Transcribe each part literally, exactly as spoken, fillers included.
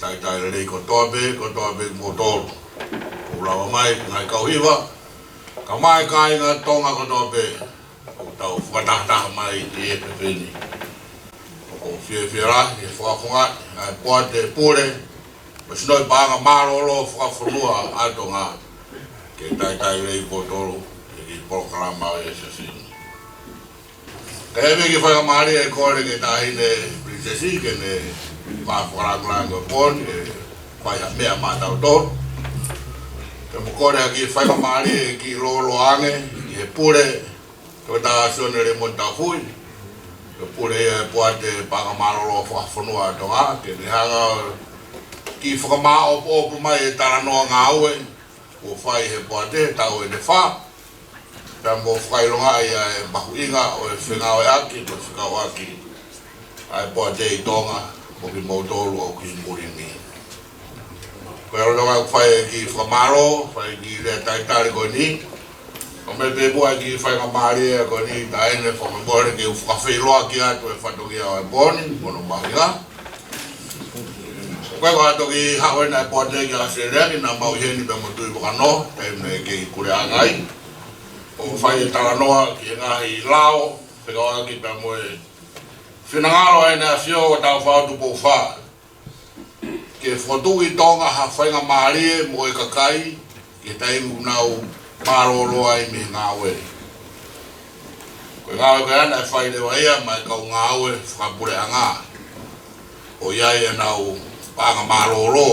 Talitali lelei kotoa pē, kotoa pē kimoutolu. ʻOku lava mai, ngaahi kau hiva, kae ʻumaʻā e kāinga Tonga kotoa pē, ʻoku tau fakatahataha mai ʻi he efiafi ni. ʻOku ou fiefia lahi he fakafofongaʻi ʻa e Poate Pule mo e Sinoʻi Paʻanga Mālōlō Fakafonua ʻa Tonga ke talitali lelei kimoutolu ʻi he kiʻi polokalama ʻo e efiafi ni. Kae ʻomi e kiʻi faingamālie e kole ki he Taʻahine Pilinisesi ke ne fai e fakalāngilangi ʻo e pō ni, ke fai ha meʻa maʻatautolu. Pea mo kole ha kiʻi faingamālie ke lōloa ange ki he Pule, Toketā Sione Lemoni Taufuʻi, ko e Pule ia e Poate Paʻanga Mālōlō Fakafonua ʻa Tonga, ke ne hanga ʻo kiʻi fakamāʻopoʻopo mai e talanoa ngāue kuo fai he poate he taʻu ʻe fā, pea mo fakaʻilongaʻi ʻa e mahuʻinga ʻo e fengāueʻaki mo e fekauʻaki ʻa e poate ʻi Tonga mo kimoutolu ʻoku ʻi muli ni. Ko ia lolotonga ʻoku fai e kiʻi fakamālō, fai e kiʻi lea talitali ko eni. ʻOmai pē muʻa e kiʻi faingamālie ko eni, Taʻahine, fakamolemole ke u fakafeʻiloaki atu e fatongia ʻo e pō ni mo hono mahuʻinga. Ko e ʻuhinga toki haʻu ena e poate ki ʻAositelēlia ni, naʻa mau ʻi heni pea mo Tuʻivakanō, taimi naʻe kei puleʻanga ai, ʻo fai e talanoa ki he ngaahi lao fekauʻaki pea mo e finangalo ʻa ʻEne ʻAfio ko Tāufaʻāhau Tupou Fā ke fokotuʻu ʻi Tonga ha faingamālie mo e kakai ki he taimi ʻoku nau mālōlō ai mei he ngāue. Ko e ngāue ko ia naʻe fai leva ia maʻá e kau ngāue fakapuleʻanga, ʻo ʻi ai ʻenau paʻanga mālōlō.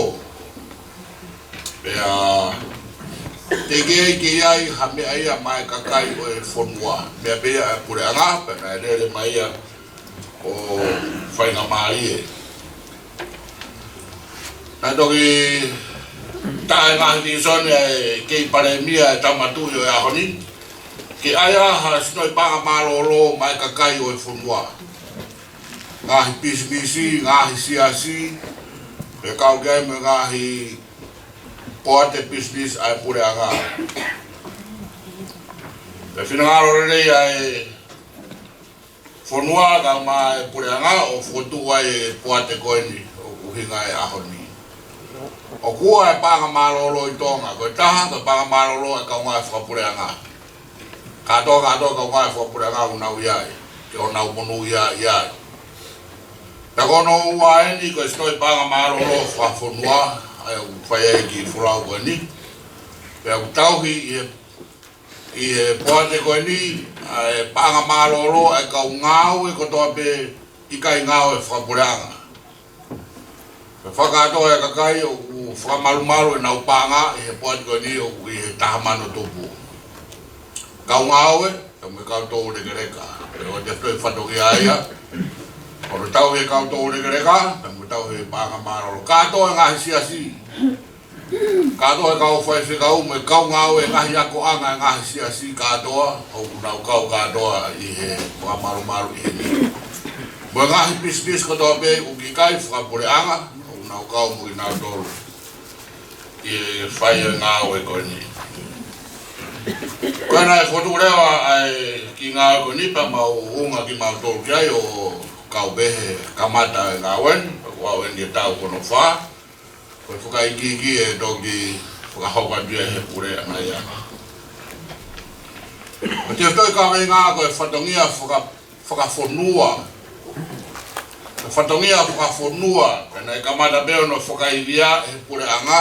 Pea teʻeki ai ke ʻi ai ha meʻa ia maʻá e kakai ʻo e fonua, meʻa pē ia ʻa e puleʻanga, pea naʻe lele mai ia ʻo faingamālie. Naʻe toki tā e ngaahi vīsone ʻa e kei Palēmia e Tama Tuʻi ʻo e ʻaho ni, ke ʻi ai ha Sinoʻi Paʻanga Mālōlō maʻá e kakai ʻo e fonua. Ngaahi pisinisi, ngaahi siasi, pea kau ki ai mo e ngaahi poate pisinisi ʻa e puleʻanga. Pea finangalo lelei ʻa e fonua kae ʻumaʻā e puleʻanga ʻo fokotuʻu ai e poate ko eni ʻoku ʻuhinga he ʻaho ni. ʻOku ua e paʻanga mālōlō ʻi Tonga, ko e taha ko e paʻanga mālōlō ʻa e kau ngāue fakapuleʻanga. Kātoa, kātoa e kau ngāue fakapuleʻanga ʻoku nau ʻi ai, ke ʻoua naʻa monūʻia ai. Pea ko hono ua eni ko e Sinoʻi Paʻanga Mālōlō Fakafonua, ʻa ia ʻoku fai ai e kiʻi folau ko eni. Pea ʻoku tauhi ʻi he ʻi he poate ko eni ʻa e paʻanga mālōlō ʻa e kau ngāue kotoa pē ʻikai ngāue fakapuleʻanga. Pea fakakātoa e kakai ʻoku fakamalumalu ʻenau paʻanga ʻi he poate ko eni ʻoku ʻi he taha mano tupu. Kau ngāue, pea mo e kau toulekeleka. Pea ʻoku tefitoʻi fatongia ia, ʻo tauhi e kau toulekeleka, pea mo tauhi e paʻanga mālōlō. Kātoa e ngaahi siasi. Kātoa e kau faifekau mo e kau ngāue, ngaahi akoʻanga e ngaahi siasi kātoa, ʻoku nau kau kātoa ʻi he fakamalumalu ʻi heni. Mo e ngaahi pisinisi kotoa pē ʻoku ʻikai fakapuleʻanga, ʻoku nau kau mo kinautolu ʻi he fai e ngāue ko eni. Ko ia naʻe fokotuʻu leva ʻa e kiʻi ngāue ko eni pea mau ʻunga kimautolu ki ai ʻo kau pē he kamata e ngāue ni, ʻoku ʻi ai e taʻu ko hono fā. Ko e fakaikiiki ʻe toki fakahoko atu ia he puleʻanga ia. Ko e tefitoʻi kaveinga ko e fatongia faka-, fakafonua. Ko e fatongia fakafonua, pea naʻe kamata pē hono fakaivia he puleʻanga.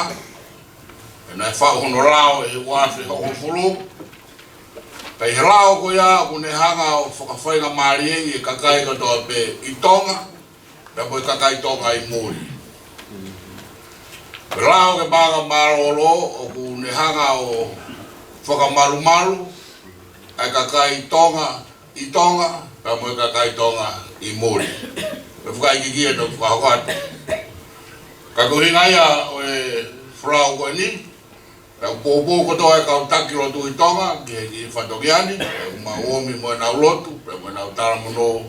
Pea naʻe faʻu hono lao he ua afe hongofulu. Pea ʻi he lao ko ia, ʻoku ne hanga ʻo fakafaingamālieʻi e kakai kotoa pē ʻi Tonga, pea mo e kakai Tonga ʻi muli. Ko e lao ki he paʻanga mālōlō, ʻoku ne hanga ʻo fakamalumalu ʻa e kakai Tonga ʻi Tonga, pea mo e kakai Tonga ʻi muli. Ko e fakaikiiki ʻe toki fakahoko atu. Ka ko e ʻuhinga ia ʻo e folau ko eni, pea ʻoku poupou kotoa e kau taki lotu ʻi Tonga ki he kiʻi fatongia ni, pea ʻoku mau ʻomi mo ʻenau lotu, pea mo ʻenau talamonū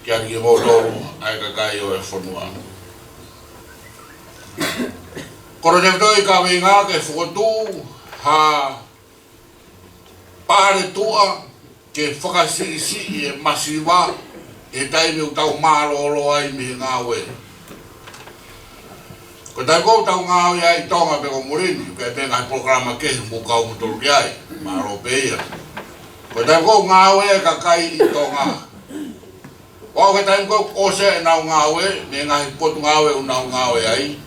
kiate kimoutolu ʻa e kakai ʻo e fonua. Ko hono tefitoʻi kaveinga ke fokotuʻu ha paletuʻa ke fakasiʻisiʻi e masiva he taimi ʻoku tau mālōlō ai mei he ngāue. Ko e taimi ʻoku tau ngāue ai ʻi Tonga pē ko muli ni, pea pē ngaahi polokalama kehe ʻoku mou kau moutolu ki ai, mālō pē ia. Ko e taimi ʻoku ngāue ai e kakai ʻi Tonga, ʻo aʻu ki he taimi ʻoku ʻosi ʻenau ngāue mei he ngaahi potungāue ʻoku nau ngāue ai,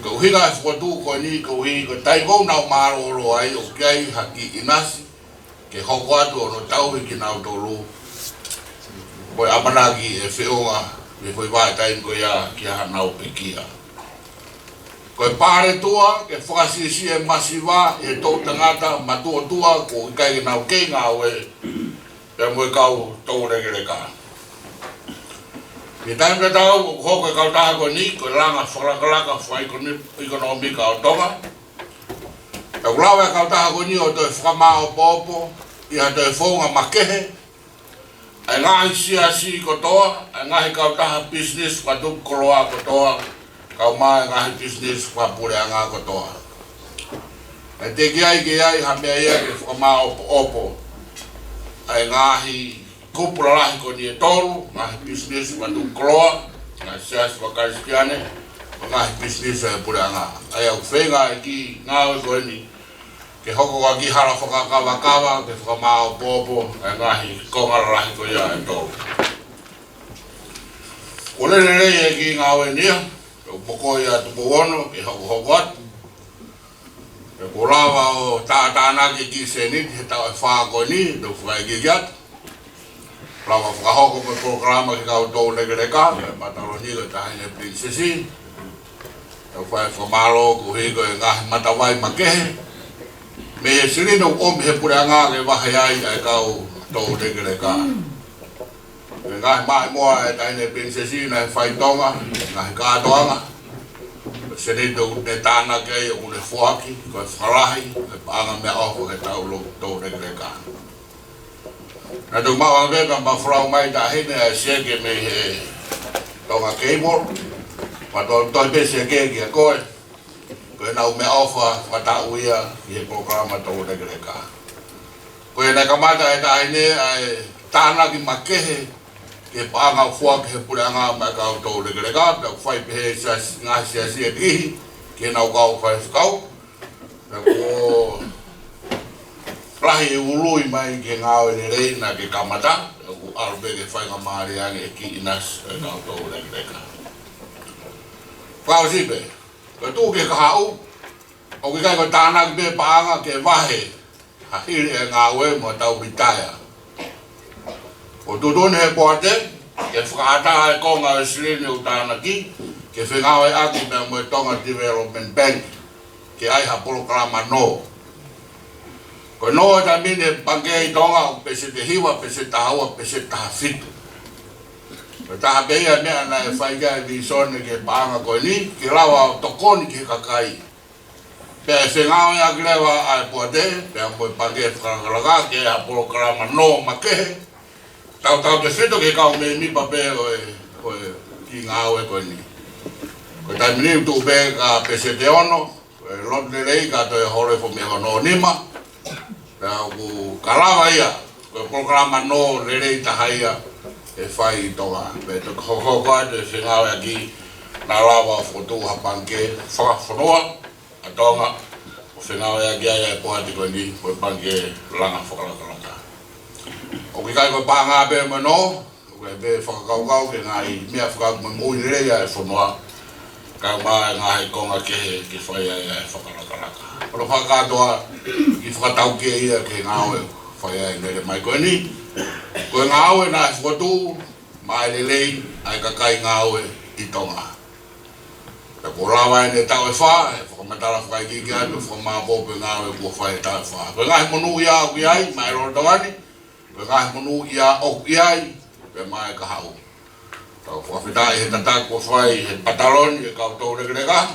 ko e ʻuhinga e fokotuʻu ko eni, koeʻuhi ko e taimi ʻoku nau mālōlō ai ʻoku ʻi ai ha kiʻi ʻinasi ke hoko atu ʻo nau tauhi kinautolu, ko e ʻamanaki e feʻunga mei he foʻi vahaʻa taimi ko ia ki haʻanau pekia. Ko e paletua ke fakasiʻisiʻi e masiva ʻi he toʻu tangata matuʻotuʻa ʻoku ʻikai ke nau kei ngāue, pea mo e kau toulekeleka. ʻI he taimi tatau ʻoku hoko e kautaha ko eni ko e langa fakalakalaka fakaʻekonōmika ʻo Tonga. Pea ʻoku lava e kautaha ko eni ʻo toe fakamāopoopo ʻi ha toe founga makehe ʻa e ngaahi siasi kotoa, ʻa e ngaahi kautaha pisinisi fakatupu koloa kotoa, kau mai e ngaahi pisinisi fakapuleʻanga kotoa. Naʻe teʻeki ai ke ʻi ai ha meʻa ia ke fakamāopoopo ʻa e ngaahi kupu lalahi ko eni ʻe tolu, ngaahi pisinisi fakatupu koloa, ngaahi siasi faka-Kalisitiane, mo e ngaahi pisinisi ʻa e puleʻanga. ʻA ia ʻoku feinga e kiʻi ngāue ko eni ke hoko ko ha kiʻi hala fakakavakava ke fakamāopoopo ʻa e ngaahi konga lalahi ko ia ʻe tolu. Kuo lele lelei e kiʻi ngāue ni ia, ʻoku mokoi atu Tupou Ono ke hokohoko atu. Pea kuo lava ʻo tātānaki e kiʻi sēniti he taʻu ʻe fā ko eni, ʻoku fakaʻekiʻeki atu. Lava fakahoko mo e polokalama ki he kau toulekeleka, mo e Pataloni ko e Taʻahine Pilinisesi. ʻOku fai e fakamālō koeʻuhi ko e ngaahi matavai makehe mei he silini ʻoku ʻomi ʻe he puleʻanga ke vahe ai ʻa e kau toulekeleka. Ko e ngaahi maʻimoa ʻa e Taʻahine Pilinisesi naʻe fai ʻi Tonga, ngaahi kātoanga. Ko e sēniti ʻoku ne tānaki ai ʻoku ne foaki, ko e fakalahi e paʻanga meʻaʻofa ki he kau toulekeleka. Naʻa tau maʻu ange pē pea ma folau mai Taʻahine ʻa e seke mei he Tonga Cable. Ma toe tohi pē seke kia koe. Ko ʻenau meʻaʻofa fakataʻu ia ki he polokalama toulekeleka. Ko ia naʻe kamata ʻe he Taʻahine ʻa e tānaki makehe ki he paʻanga ʻoku foaki ʻe he puleʻanga maʻa e kau toulekeleka, pea ʻoku fai pehē ʻe he siasi, ngaahi siasi ʻe niʻihi ki heʻenau kau faifekau. Pea kuo lahi e ului mai ki he ngāue lelei naʻa ke kamata, pea ʻoku ʻalu pē ke faingamālie ange e kiʻi ʻinasi ʻa e kau toulekeleka. Fakaʻosi pē, ko e tuʻu ki he kahaʻu, ʻoku ʻikai ko e tānaki pē paʻanga ke vahe ha hili e ngāue mo tau litaea. ʻOku tuʻutuʻuni ʻe he poate ke fakaʻatā e konga ʻo e silini ʻoku tānaki ke fengāueʻaki pea mo e Tonga Development Bank ke ʻai ha polokalama nō. Ko e nō he taimi ni he pangikē ʻi Tonga ʻoku peseti ʻe hiva, peseti ʻe taha ua, peseti ʻe taha fitu. Ko e taha pē ia e meʻa naʻe fai ki ai e vīsone ki he paʻanga ko eni, ke lava ʻo tokoni ki he kakai. Pea ʻe fengāueʻaki leva ʻa e poate, pea mo e pangikē fakalakalaka, ke ʻai ha polokalama nō makehe, tautautefito ki he kau mēmipa pē ʻo e, ʻo e kiʻi ngāue ko eni. Ko e taimi ni ʻoku tuʻu pē ka peseti ʻe ono, ko e lotu lelei ka toe holo hifo mei hono nima, pea ʻoku ka lava ia, ko e polokalama nō lelei taha ia ʻe fai ʻi Tonga. Pea toki hokohoko atu e fengāueʻaki naʻa lava ʻo fokotuʻu ha pangikē fakafonua ʻa Tonga, ʻo fengāueʻaki ai ʻa e poate ko eni, ko e pangikē langa fakalakalaka. ʻOku ʻikai ko e paʻanga pē mo e nō, ʻoku ʻi ai pē fakakaukau ki he ngaahi meʻa fakamoʻui lelei ʻa e fonua, kae ʻumaʻā e ngaahi konga kehe ke fai ai ʻa e fakalakalaka. Ko hono fakakātoa, kiʻi fakataukei ia ki he ngāue ʻoku fai ai e lele mai ko eni. Ko e ngāue naʻe fokotuʻu maʻa e lelei ʻa e kakai ngāue ʻi Tonga. Pea kuo lava eni e taʻu ʻe fā, ʻe fakamatala fakaikiiki atu, fakamāopoopo e ngāue kuo fai he taʻu ʻe fā. Ko e ngaahi monūʻia ʻoku ʻi ai maʻa e lolotonga ni, ko e ngaahi monūʻia ʻoku ʻi ai pē maʻa e kahaʻu. Tau fakafetaʻi he tataki kuo fai ʻe he Pataloni e kau toulekeleka,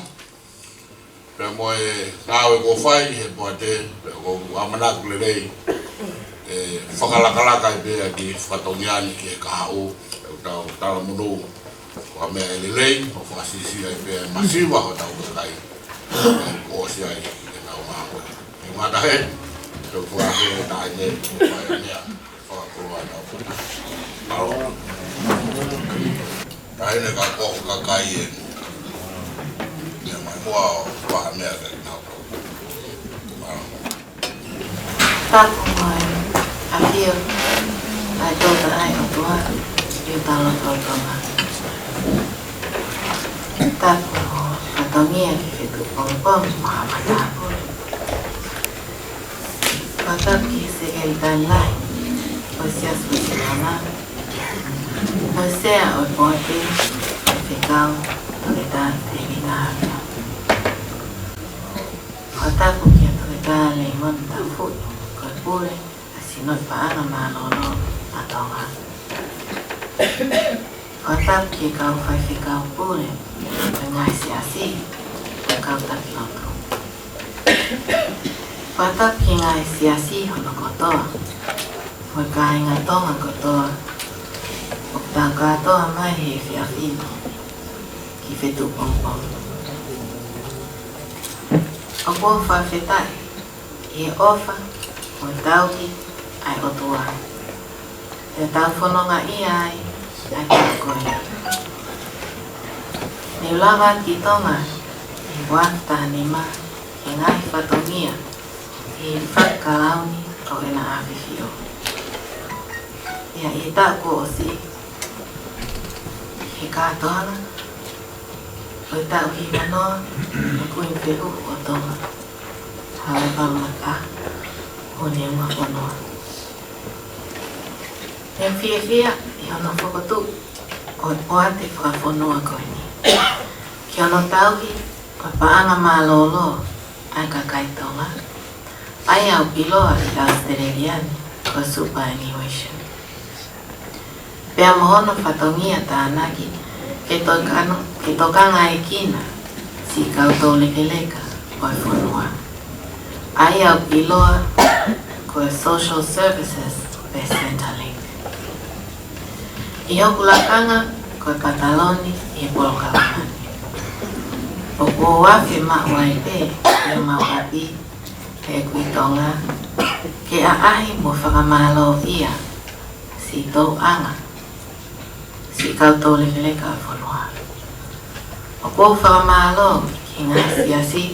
pea mo e ngāue kuo fai ʻe he poate, pea ʻoku ou ʻamanaki lelei ʻe fakalakalaka ai pē ʻa e kiʻi fatongia ni ki he kahaʻu, ʻoku tau talamonū ko ha meʻa ʻe lelei, ʻo fakasiʻisiʻi ai pē e masiva hotau kakai, ʻoku ʻosi ai ʻenau ngāue. Kiʻi mata he, ʻoku ou fakafetaʻi he Taʻahine, ʻoku fai e meʻa fakakoloa ʻetau kakai. Mālō. Taʻahine ka ko e kakai ē. Meʻa mai Wow, paha meʻa ke nau. Tapu mo e ʻafio ʻa e Tolu Tahaʻi ʻOtua ʻi hotau lotolotonga. Tapu mo e fatongia ki he fetuʻu pongipongi mo haʻa matāpule. Fakatapu ki he Sekelitali Lahi ʻo e Siasi Uēsiliana, mo e Sea ʻo e Poate, Faifekau Toketā Tēvita Havea. Fakatapu kia Toketā Leimoni Taufuʻi, ko e Pule ʻa e Sinoʻi Paʻanga Mālōlō ʻa Tonga. Fakatapu ki he kau faifekau pule ʻo e ngaahi siasi, kau taki lotu. Fakatapu ki he ngaahi siasi hono kotoa, mo e kāinga Tonga kotoa ʻoku tau kātoa mai he efiafi ni ki he fetuʻu pongipongi. ʻOku ou fakafetaʻi ʻi he ʻofa mo e tauhi ʻa e ʻOtua, ʻe tau fononga ai ʻa e taʻu ko eni. Ne u lava ki Tonga ʻi he ua afe taha nima ki he ngaahi fatongia ʻi he fakakalauni ʻo ʻEna ʻAfifio. ʻI he taʻu kuo ʻosi, ʻi he kātoanga ʻo e taʻu hiva-noa ʻo e Kuini Fehuhu ʻo Tonga, Hālaivalu Makaha Hūneumafonua. Ne u fiefia ʻi hono fokotuʻu ʻo e poate fakafonua ko eni ki hono tauhi ʻo e paʻanga mālōlō ʻa e kakai Tonga, ʻa ia ʻoku ʻiloa ʻi ʻAositelēlia ni ko e superannuation. Pea mo hono fatongia tānaki ke tokanga, ke tokangaekina siʻi kau toulekeleka ʻo e fonua, ʻa ia ʻoku ʻiloa ko e Social Services pe Centrelink. ʻI hoku lakanga ko e pataloni ʻi he polokalama ni, ʻoku ou afe maʻu ai pē ʻi homau ʻapi ʻi Kuitonga ke ʻaʻahi mo fakamālōʻia siʻi tauʻanga siʻi kau toulekeleka ʻo e fonua. ʻOku ou fakamālō ki he ngaahi siasi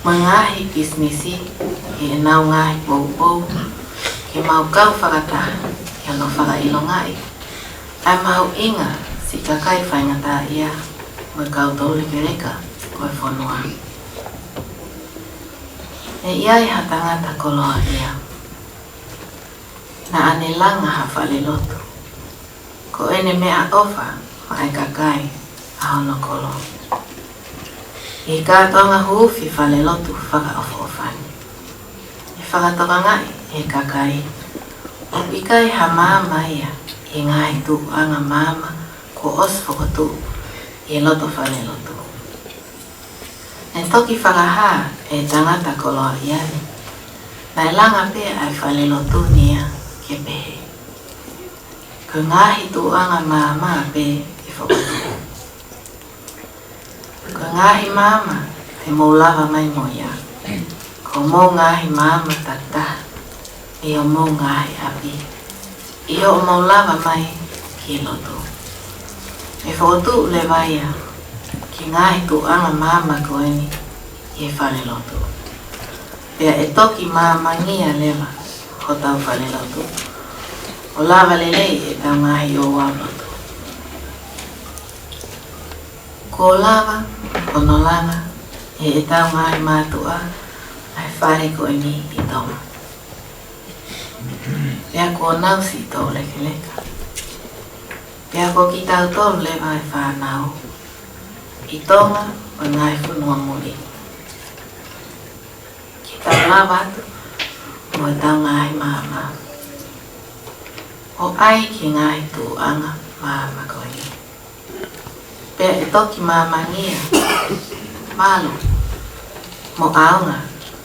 mo e ngaahi pisinisi ʻi heʻenau ngaahi poupou ke mau kau fakataha ʻi hono fakaʻilongaʻi ʻa e mahuʻinga siʻi kakai faingataʻaʻia mo e kau toulekeleka ʻo e fonua. ʻE ʻi ai ha tangata koloaʻia naʻa ne langa ha falelotu ko ʻene meʻaʻofa maʻa e kakai ʻa hono kolo ʻi he kātoanga huufi falelotu fakaʻofoʻofa ni. ʻE fakatokangaʻi ʻe he kakai ʻoku ʻikai ha maama ia ʻi he ngaahi tuʻuʻanga maama kuo ʻosi fokotuʻu ʻi he loto falelotu. Ne toki fakahā ʻe he tangata koloaʻia ni naʻe langa pē ʻa e falelotu ni ia ke pehē: Ko e ngaahi tuʻuʻanga maama pē ʻe fokotuʻu. Ko e ngaahi maama te mou lava mai mo ia, ko hoʻomou ngaahi maama takitaha ʻi homou ngaahi ʻapi, ʻi hoʻomou lava mai ki he lotu. ʻE fokotuʻu leva ia ki he ngaahi tuʻuʻanga maama ko eni ʻi he falelotu, pea ʻe toki maamangia leva hotau falelotu ʻo lava lelei ʻetau ngaahi ouau lotu. Kuo lava hono langa ʻe heʻetau ngaahi mātuʻa ʻa e fale ko eni ʻi Tonga. Pea kuo nau siʻi toulekeleka. Pea ko kitautolu leva e fānau ʻi Tonga mo e ngaahi fonua muli, ke tau lava atu mo ʻetau ngaahi maama ʻo ʻai ki he ngaahi tuʻuʻanga maama ko eni. Pea ʻe toki maamangia, malu mo ʻaonga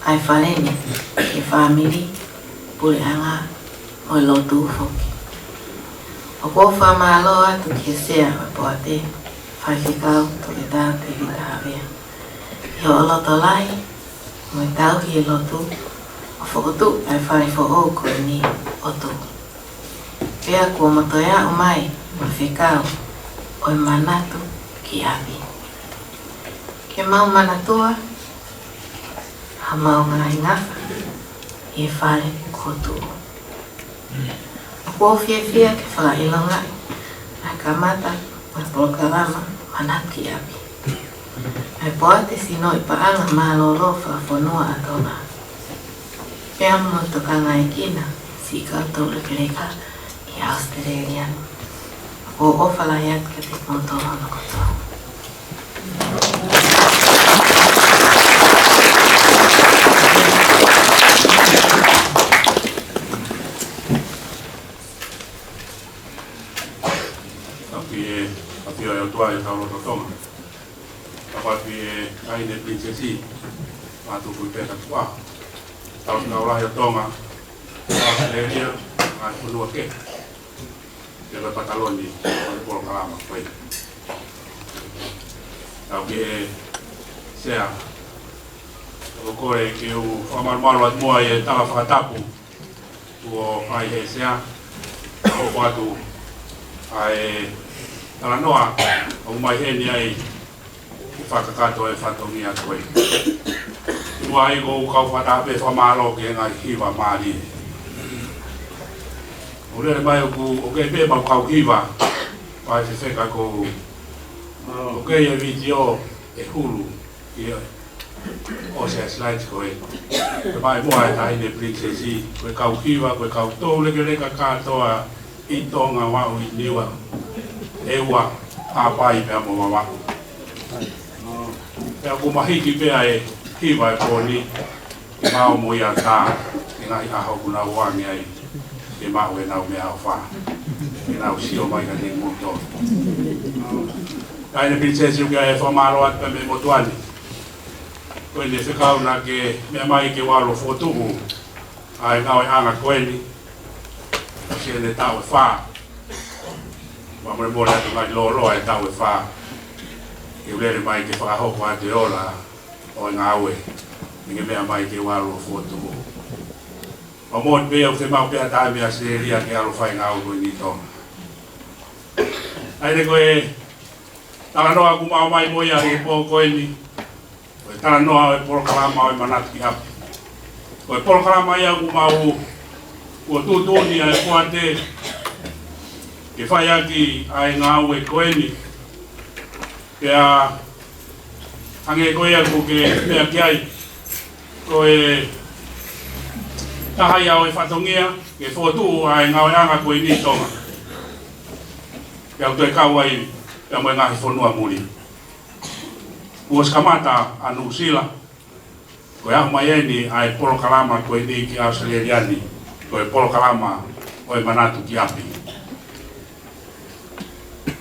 ʻa e fale ni ki he fāmili, puleʻanga mo e lotu foki. ʻOku ou fakamālō atu ki he Sea ʻo e poate, Faifekau Toketā Tēvita Havea, ʻi hoʻo loto lahi mo e tauhi e lotu ʻo fokotuʻu ʻa e fale foʻou ko eni ʻo Tonga. Pea kuo mo toe aʻu mai mo e fekau ʻo e manatu ki ʻapi. ʻE mau manatua ʻa homau ngaahi ngafa ʻi he fale kuo tuʻu. ʻOku ou fiefia ke fakaʻilongaʻi ʻa e kamata ʻo e polokalama Manatu ki ʻApi ʻa e Poate Sinoʻi Paʻanga Mālōlō Fakafonua ʻa Tonga, pea mo e Tokangaekina Siʻi Kau Toulekeleka ʻi ʻAositelēlia ni. ʻOku ou ʻofa lahi atu kiate kimoutolu hono kotoa. Tapu ki he ʻafio ʻa e ʻOtua ʻi hotau loto Tonga. Tapu atu ki he Taʻahine Pilinisesi, Lātūkuipeka Tukuʻaho. Tau Fakaʻaho Tonga, ʻAositelēlia, ʻa e fonua kehe. Ke ʻoua ʻe pataloni ʻa e polokalama ko ē. Tapu ki he Sea. ʻOku ou kole ke u fakamalumalu atu muʻa ʻi he tala fakatapu kuo fai ʻe he Sea. ʻOku ʻoatu ʻa e talanoa ʻoku ʻomai heni ai ke fakakakato e fatongia ko ē. Tuai ʻoku ou kau fakataha pē fakamālō ki he ngaahi hiva mālie. ʻOku lele mai ʻoku, ʻoku ʻi ai pē ʻemau kau hiva, pea fefeka ko ē ʻoku ʻi ai e vitiō ʻe hulu ʻi he ʻosi ʻa e slide ko ē. Pea mai muʻa e Taʻahine Pilinisesi, ko e kau hiva, ko e kau toulekeleka kātoa ʻi Tonga, ʻo aʻu ʻi Niua, ʻEua, Haʻapai pea mo Vavaʻu. Pea ʻoku mahiki pē ʻa e hiva ʻo e pō ni, ke mau mo ia tā, he ngaahi ʻaho ʻoku nau ō ange ai ke maʻu ʻenau meʻaʻofa, ke nau sio mai kiate kimoutolu. Taʻahine Pilinisesi, ʻoku ou fakamālō atu pē mei he motuʻa ni. Ko ʻene fekau naʻa ke meʻa mai ke u ʻalu ʻo fokotuʻu ʻa e ngāueʻanga ko eni, ʻosi ʻene taʻu ʻe fā. Fakamolemole atu, ngaahi lōloa e taʻu ʻe fā ke u lele mai ke fakahoko atu e ola ʻo e ngāue, ʻi heʻene meʻa mai ke u ʻalu ʻo fokotuʻu. Pea mo e pea ʻoku fiemaʻu pē ha taha mei ʻAositelēlia ke ʻalu ʻo fai e ngāue ko eni ʻi Tonga. ʻA ia ko e talanoa ʻoku mau ō mai mo ia he pō ko eni, ko e talanoa ʻo e polokalama ʻo e Manatu ki ʻApi. Ko e polokalama ia ʻoku mau, kuo tuʻutuʻuni ʻa e poate ke fai ʻaki ʻa e ngāue ko eni. Pea hangē ko ia ʻoku ke meʻa ki ai, ko e taha ia ʻo e fatongia ke fokotuʻu ʻa e ngāueʻanga ko eni ʻi Tonga, pea ʻoku toe kau ai pea mo e ngaahi fonua muli. Kuo ʻosi kamata ʻa Nuʻusila, ko e aʻu mai eni ʻa e polokalama ko eni ki ʻAositelēlia ni, ko e polokalama ʻo e Manatu ki ʻApi.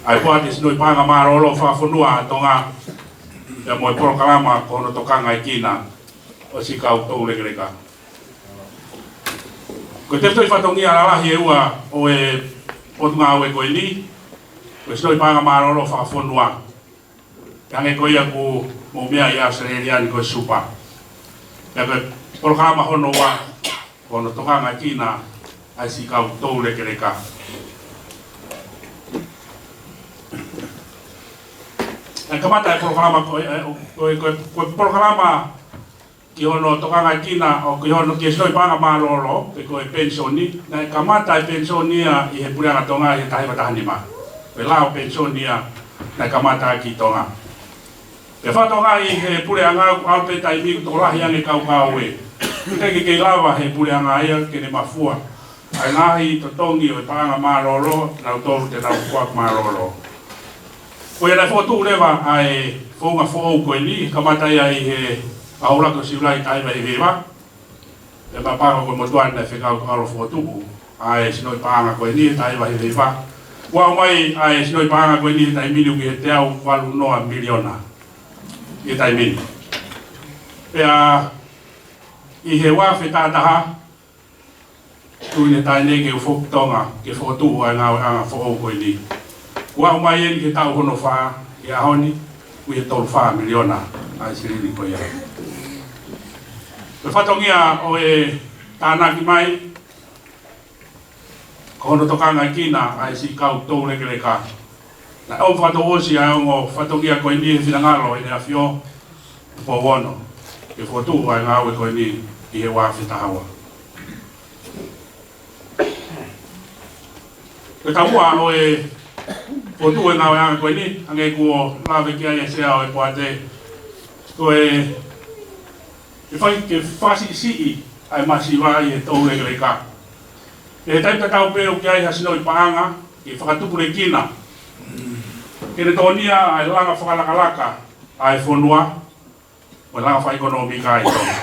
ʻA e Poate Sinoʻi Paʻanga Mālōlō Fakafonua ʻa Tonga, pea mo e polokalama ko hono tokangaekina ʻo e Siʻi Kau Toulekeleka. Ko e tefitoʻi fatongia lalahi ʻe ua ʻo e potungāue ko eni, ko e Sinoʻi Paʻanga Mālōlō Fakafonua, hangē ko ia ʻoku mou meaʻi ʻi ʻAositelēlia ni ko e SUPA. Pea ko e polokalama hono ua, ko hono tokangaekina ʻa e Siʻi Kau Toulekeleka. ʻA e kamata e polokalama ko e, ko e, ko e, ko e polokalama ki hono tokangaekina ʻo ki hono, ki he Sinoʻi Paʻanga Mālōlō, pe ko e penisoni, naʻe kamata e penisoni ia ʻi he Puleʻanga Tonga ʻi he taha hiva taha nima. Ko e lao penisoni ia naʻe kamata ʻaki ʻi Tonga. Pea fakatokangaʻi ʻe he Puleʻanga ʻoku ʻalu pē taimi ʻoku tokolahi ange e kau ngāue, teʻeki ke lava ʻe he Puleʻanga ia ke ne mafua ʻa e ngaahi totongi ʻo e paʻanga mālōlō, nautolu te nau fua mālōlō. Ko ia naʻe fokotuʻu leva ʻa e founga foʻou ko eni, kamata ia ʻi he ʻaho ʻuluaki ʻo Siulai taha hiva hiva hiva. Pea pehē ko e motuʻa ni naʻe fekau ke ʻalu ʻo fokotuʻu ʻa e Sinoʻi Paʻanga ko eni he taha hiva hiva hiva. Kuo aʻu mai ʻa e Sinoʻi Paʻanga ko eni he taimi ni ki he teau valu noa miliona he taimi ni. Pea ʻi he ua afe taha taha, tuʻu ʻene taʻahine ke u foki ki Tonga ke fokotuʻu ʻa e ngāueʻanga foʻou ko eni. Kuo aʻu mai eni ki he taʻu hono fā, ki he ʻaho ni, ʻoku ʻi he tolu fā miliona ʻa e silini ko ia. Ko e fatongia ʻo e tānaki mai, ko hono tokangaekina ʻa e Siʻi Kau Toulekeleka. Naʻe ʻomi fakatouʻosi ʻa e ongo fatongia ko eni he finangalo ʻEne ʻAfio, Foʻou ono, ke fokotuʻu ʻa e ngāue ko eni ʻi he ua afe taha ua. Ko e taumuʻa ʻo e fokotuʻu e ngāueʻanga ko eni, hangē kuo lave ki ai e Sea ʻo e Poate, ko e, ke fai, ke fakasiʻisiʻi ʻa e masiva ʻi he toulekeleka. ʻI he taimi tatau pē ʻoku ʻi ai ha sinoʻi paʻanga ke fakatupulekina, ke ne tōnia ʻa e langa fakalakalaka ʻa e fonua, mo e langa fakaʻekonōmika ʻi Tonga.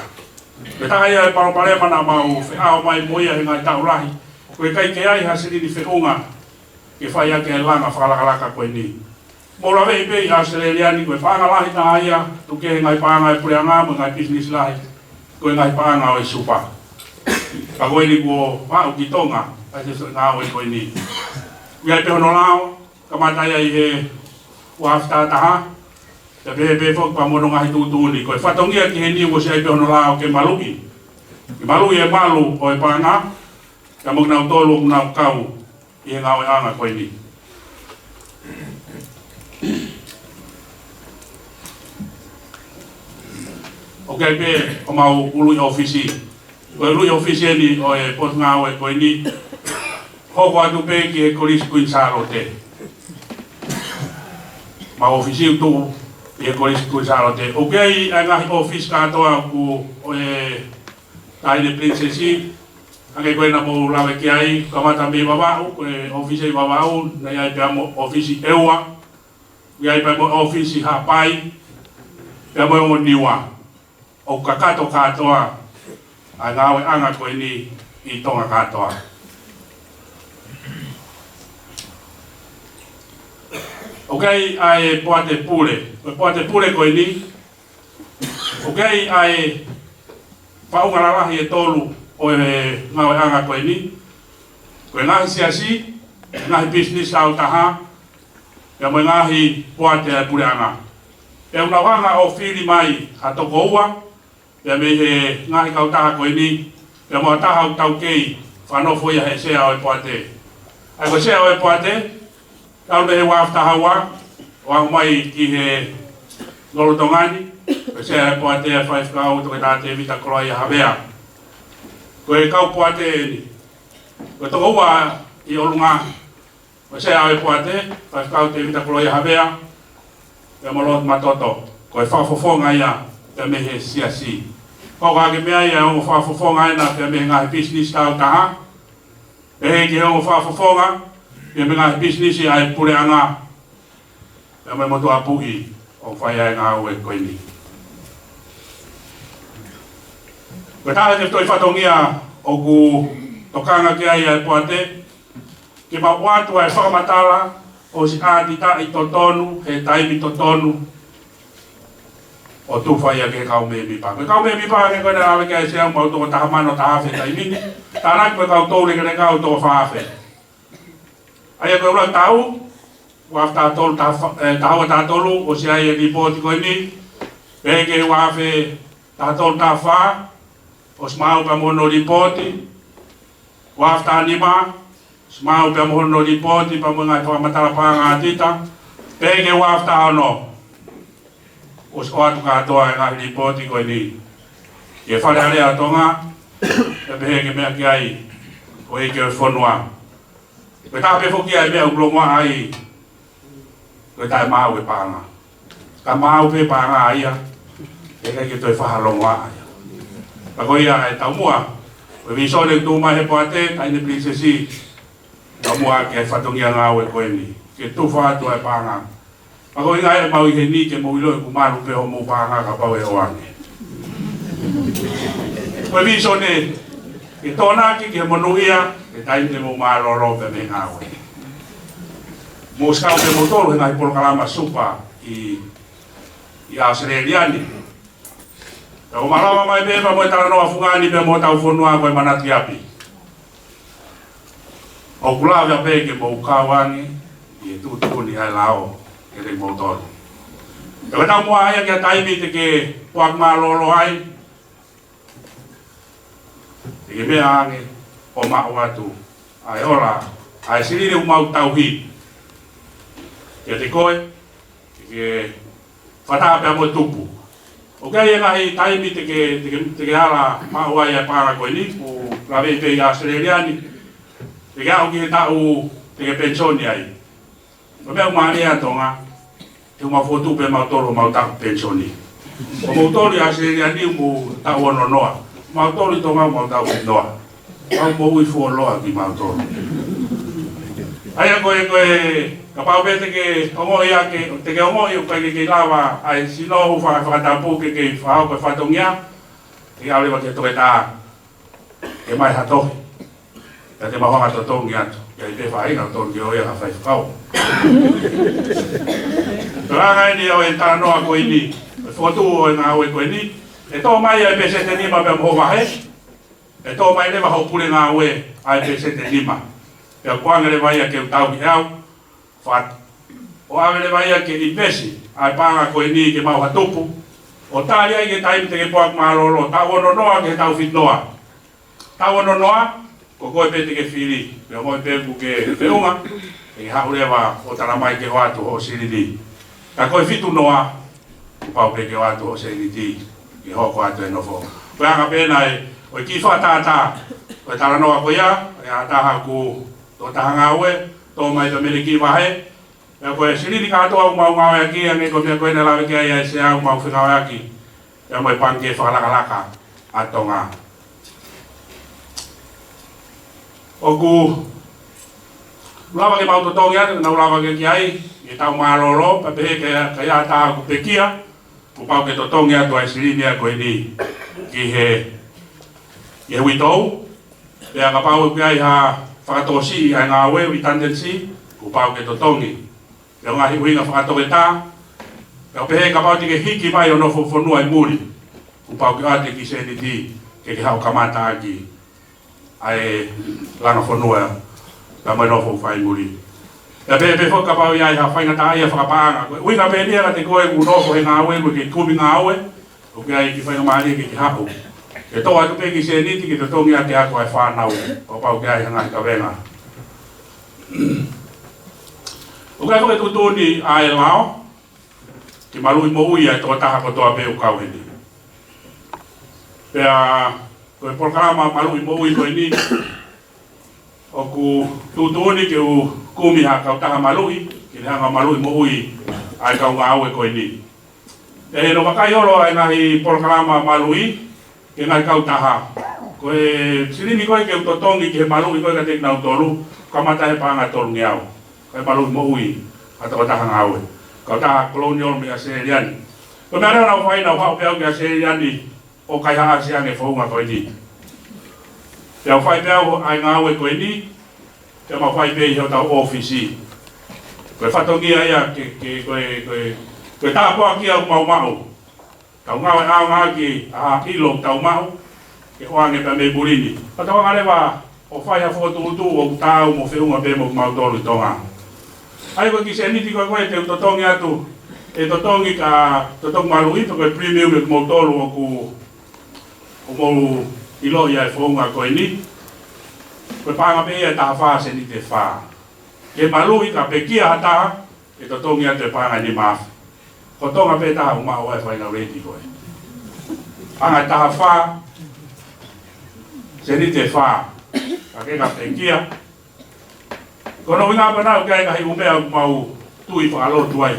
Ko e taha ia e palopalema naʻa mau feʻao mai mo ia he ngaahi taʻu lahi, ko e ʻikai ke ʻi ai ha silini feʻunga ke fai ʻaki e langa fakalakalaka ko eni. Mou laveʻi pē ʻi ʻAositelēlia ni, ko e paʻanga lahi taha ia, tuku kehe he ngaahi paʻanga ʻa e puleʻanga mo e ngaahi pisinisi lahi, ko e ngaahi paʻanga ʻo e supa. Ka ko eni kuo aʻu ki Tonga ʻa e ngāue ko eni. ʻOku ʻi ai pē hono lao, kamata ia ʻi he ua afe taha taha, pea pehē pē foki pea mo hono ngaahi tuʻutuʻuni. Ko e fatongia ki heni kuo ʻosi ʻi ai pē hono lao ke maluʻi. Ke maluʻi e malu ʻo e paʻanga, pea mo kinautolu ʻoku nau kau ʻi he ngāueʻanga ko eni. ʻOku ʻi ai pē homau ului ʻōfisi. Ko e ului ʻōfisi eni ʻo e Potungāue ko eni, hoko atu pē ki he Kolisi Kuini Sālote. Homau ʻōfisi ʻoku tuʻu ʻi he Kolisi Kuini Sālote. ʻOku ʻi ai ʻa e ngaahi ʻōfisi kātoa ʻoku ʻo e Taʻahine Pilinisesi, hangē ko ē naʻa mou lave ki ai, kamata mei Vavaʻu, ko e ʻōfisi ʻi Vavaʻu, naʻe ʻi ai pea mo e ʻōfisi ʻEua, ʻi ai pea mo e ʻōfisi Haʻapai, pea mo e ongo Niua. ʻOku kakato kātoa ʻa e ngāueʻanga ko eni ʻi Tonga kātoa. ʻOku ʻi ai ʻa e Poate Pule, ko e Poate Pule ko eni, ʻoku ʻi ai ʻa e faʻunga lalahi ʻe tolu ʻo e ngāueʻanga ko eni. Ko e ngaahi siasi, ngaahi pisinisi taautaha, pea mo e ngaahi poate ʻa e puleʻanga. Pea ʻoku nau hanga ʻo fili mai ha toko ua, pea mei he ngaahi kautaha ko eni, pea mo ha taha ʻoku taukei fakanofo ia he Sea ʻo e Poate. ʻA ia ko e Sea ʻo e Poate, talu mei he ua afe taha ua, ʻo aʻu mai ki he lolotonga ni, ko e Sea ʻo e Poate ʻa e Faifekau Toketā Tēvita Koloaʻia Havea. Ko e kau poate eni, ko e toko ua ʻi ʻolunga, ko e Sea ʻo e Poate, Faifekau Tēvita Koloaʻia Havea, pea mo Lord Matoto, ko e fakafofonga ia pea mei he siasi. Hoko hake mei ai ʻa e ongo fakafofonga ena pea mei he ngaahi pisinisi taautaha, pehē ki he ongo fakafofonga pea mei he ngaahi pisinisi ʻa e puleʻanga, pea mo e motuʻa puʻi ʻoku fai ai e ngāue ko eni. Ko e taha e tefitoʻi fatongia ʻoku tokanga ki ai ʻa e Poate, ke mau ʻoatu ʻa e fakamatala ʻo e siʻi ʻātitaʻi totonu he taimi totonu ʻo tufa ia ki he kau mēmipa. Ko e kau mēmipa hangē ko ena naʻe lave ki ai e Sea, mau toko taha mano taha afe he taimi ni. Tānaki ko e kau toulekeleka ʻoku toko fā afe. ʻA ia ko e ʻuluaki taʻu, ua afe taha tolu, taha fā, ē, taha ua taha tolu, ʻosi ʻi ai e lipooti ko eni, pehē ki he ua afe taha tolu taha fā, ʻosi maʻu pea mo hono lipooti, ua afe taha nima, ʻosi maʻu pea mo hono lipooti, pea mo e ngaahi fakamatala paʻanga ʻātita, pehē ki he ua afe taha ono, ʻosi ʻoatu kātoa e ngaahi lipooti ko eni ki he Fale Alea ʻo Tonga, pea pehē ke meʻa ki ai ʻa e ʻEiki ʻo e fonua. Ko e taha pē foki ʻa e meʻa ʻoku longoaʻa ai, ko e taʻemaau e paʻanga. Ka maau pē paʻanga ia, ʻe ʻikai ke toe fakalongoaʻa ia. Ka ko ia e taumuʻa, ko e vīsone ʻoku tuʻu mai he Poate, Taʻahine Pilinisesi, taumuʻa ki he fatongia ngāue ko eni, ke tufa atu ʻa e paʻanga. Ka ko e ʻuhinga ia ʻemau ʻi heni ke mou ʻilo ʻoku malu pē homou paʻanga kapau ʻe ʻoange. Ko e vīsone, ke tokonaki ki he monūʻia, he taimi te mou mālōlō pē mei he ngāue. Mou ʻosi kau pē moutolu he ngaahi polokalama supa ʻi, ʻi ʻAositelēlia ni. Pea ʻoku malava mai pē pea mo e talanoa fungani pea mo hotau fonua ko e manatu ki ʻapi. ʻOku lava pē ke mou kau ange ʻi he tuʻutuʻuni ʻa e lao kiate kimoutolu. Pea ko e taumuʻa ia ki ha taimi te ke poaki mālōlō ai, te ke meʻa ange ʻo maʻu atu ʻa e ola, ʻa e silini ʻoku mau tauhi kiate koe, te ke fakataha pea mo e tupu. ʻOku ʻi ai e ngaahi taimi te ke, te ke, te ke ala maʻu ai e paʻanga ko eni, ʻoku laveʻi pē ʻi ʻAositelēlia ni, te ke aʻu ki he taʻu te ke penisoni ai. Ko e meʻa ʻoku mālie ʻa Tonga, he ʻoku mau fokotuʻu pē mautolu homau taʻu penisoni. Ko moutolu ʻi ʻAositelēlia ni ʻoku mou taʻu ono noa. Mautolu ʻi Tonga ʻoku mau taʻu fitu noa. Mau moʻui fuoloa kimautolu. ʻA ia ko e, ko e, kapau pē te ke ongoʻi ʻa ke, te ke ongoʻi ʻoku ʻikai ke ke lava ʻa e sino ʻoku faka-, fakatapu ke ke fakahoko e fatongia, ke ʻalu leva ki he toketā ke ʻomai ha tohi. Ka te mau hanga ʻo totongi atu. ʻI ai pē faʻahinga ʻoku tonu ke ʻoange ʻe ha faifekau. Pea ko e anga eni ʻo e talanoa ko eni, e fokotuʻu ʻo e ngāue ko eni, ʻe toʻo mai ʻa e peseti ʻe nima pea mo hoʻo vahe, ʻe toʻo mai leva hoʻo pule ngāue ʻa e peseti ʻe nima. Pea ʻoku ʻoange leva ia ke u tauhi ʻe au, fat. ʻO ʻave leva ia ke ʻinivesi ʻa e paʻanga ko eni ke maʻu ha tupu. ʻO tali ai ki he taimi te ke poaki mālōlō, taʻu ono noa ki he taʻu fitu noa. Taʻu ono noa, ko koe pē te ke fili. Pea ongoʻi pē ʻoku ke feʻunga, te ke haʻu leva ʻo tala mai ke ʻoatu hoʻo silini. Ka ko e fitu noa, kuo pau pē ke ʻoatu hoʻo sēniti, ke hoko atu e nofo. Ko e anga pē ena ʻo e kiʻi fakatātā ʻo e talanoa ko ia, ʻa e taha ʻoku tokotaha ngāue, toʻo mai pē mei he kiʻi vahe, pea ko e silini kātoa ʻoku mau ngāueʻaki, hangē ko e meʻa ko ē naʻe lave ki ai ʻa e Sea ʻoku mau fengāueʻaki, pea mo e Pangikē Fakalakalaka ʻa Tonga. ʻOku lava ke mau totongi atu, naʻa ku lava ke ki ai, ʻi he taʻu mālōlō, pea pehē ke, ka ʻi ai ha taha ʻoku pekia, kuo pau ke totongi atu ʻa e silini ia ko eni ki he, ki he uitou. Pea kapau ʻoku ʻi ai ha fakatōsiʻi ʻa e ngāue, redundancy, kuo pau ke totongi. Pea ngaahi ʻuhinga fakatoketā, pea pehē kapau te ke hiki mai ʻo nofo fonua ʻi muli, kuo pau ke ʻoatu e kiʻi sēniti ke ke haʻu ʻo kamata ʻaki ʻa e langa fonua, pea mo e nofo fai muli. Pea pehē pē foki kapau ʻe ʻi ai ha faingataʻaʻia fakapaʻanga. Ko e ʻuhinga pē eni ia kiate koe ʻoku nofo he ngāue, ʻoku ke kumi ngāue, ʻoku ʻi ai e kiʻi faingamālie ke ke haʻu. Ke toʻo atu pē e kiʻi sēniti ke totongi ʻaki e ako ʻa e fānau, kapau ʻoku ʻi ai ha ngaahi kavenga. ʻOku ʻi ai foki e tuʻutuʻuni ʻa e lao, ke maluʻi moʻui ʻa e tokotaha kotoa pē ʻoku kau heni. Pea ko e polokalama maluʻi moʻui ko eni, ʻoku tuʻutuʻuni ke u kumi ha kautaha maluʻi, ke ne hanga ʻo maluʻi moʻui ʻa e kau ngāue ko eni. Pea ʻi heʻene vakai holo ʻa e ngaahi polokalama maluʻi, ki he ngaahi kautaha. Ko e silini ko ē ke u totongi ki he maluʻi ko ē kiate kinautolu, kamata he paʻanga ʻe tolungeau. Ko e maluʻi moʻui ʻa e tokotaha ngāue. Kautaha Colonial mei ʻAositelēlia ni. Ko e meʻa leva naʻa ku fai, naʻa ku haʻu pē au ki ʻAositelēlia ni, ʻo kaihaʻasi ange e founga ko eni. Pea u fai pē au ʻa e ngāue ko eni, pea mau fai pē ʻi hotau ʻōfisi. Ko e fatongia ia ke, ke, ko e, ko e, ko e tāpuaki ia ʻoku mau maʻu. Tau ngāue ʻaonga ʻaki ʻa e ʻilo ʻoku tau maʻu, ke ʻoange pē mei muli ni. Ka tau hanga leva ʻo fai ha fokotuʻutuʻu ʻoku taau mo feʻunga pē mo kimautolu ʻi Tonga. ʻA ia ko e kiʻi sēniti ko ē ko ē te u totongi atu, ʻe totongi ka totongi maluʻi, pe ko e premium ʻa kimoutolu ʻoku, ʻoku mou ʻiloʻi ʻa e founga ko eni. Ko e paʻanga pē ia ʻe taha fā sēniti ʻe fā. Ke maluʻi ka pekia ha taha, ʻe totongi atu e paʻanga ʻe nima afe. Ko Tonga pē taha ʻoku maʻu ai e faʻahinga leti ko ē. Paʻanga ʻe taha fā, sēniti ʻe fā. Ka ke ka pekia. Ko hono ʻuhinga pē naʻa ʻoku ʻi ai e ngaahi ʻū meʻa ʻoku mau tui fakalotu ai.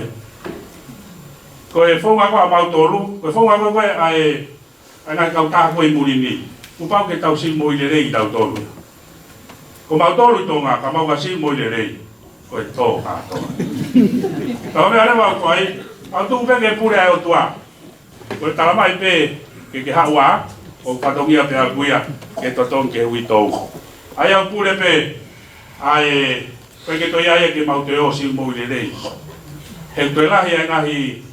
Ko e founga ko ē ʻa mautolu, ko e founga ko ē ʻa e ʻa e ngaahi kautaha ko ē ʻi muli ni. Kuo pau ke tau sili moʻui lelei kitautolu. Ko mautolu ʻi Tonga, ka mau ka sili moʻui lelei, ko e tō kātoa. Ka ko e meʻa leva ʻoku fai, ʻoku tuku pē ke pule ʻa e ʻOtua. Ko e tala mai pē ke ke haʻu ā, ʻoku fatongia pē ʻaku ia ke totongi ki he uitou. ʻA ia ʻoku pule pē, ʻa e, ko e ke toe ʻai ke mau toe ō ʻo sili moʻui lelei. He toe lahi ʻa e ngaahi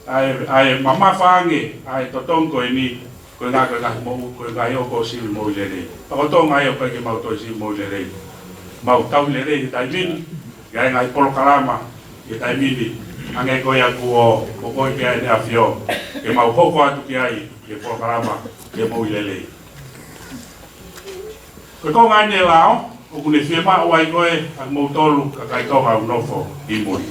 ʻa e, ʻa e mamafa ange ʻa e totongi ko eni, ko e ngaahi, ko e ngaahi moʻui, ko e ngaahi ʻoku sili moʻui lelei. Pea ko Tonga ia ʻoku ʻikai ke mau toe sili moʻui lelei. Mau tauhi lelei he taimi ni, ʻi ai e ngaahi polokalama he taimi ni, hangē ko ia kuo, kuo ʻomi ki ai ʻe he ʻAfio, ke mau hoko atu ki ai, ki he polokalama, ki he moʻui lelei. Ko e konga eni e lao, ʻoku ne fiemaʻu ai ko ē, ʻa kimoutolu, kakai Tonga ʻoku nofo ʻi muli.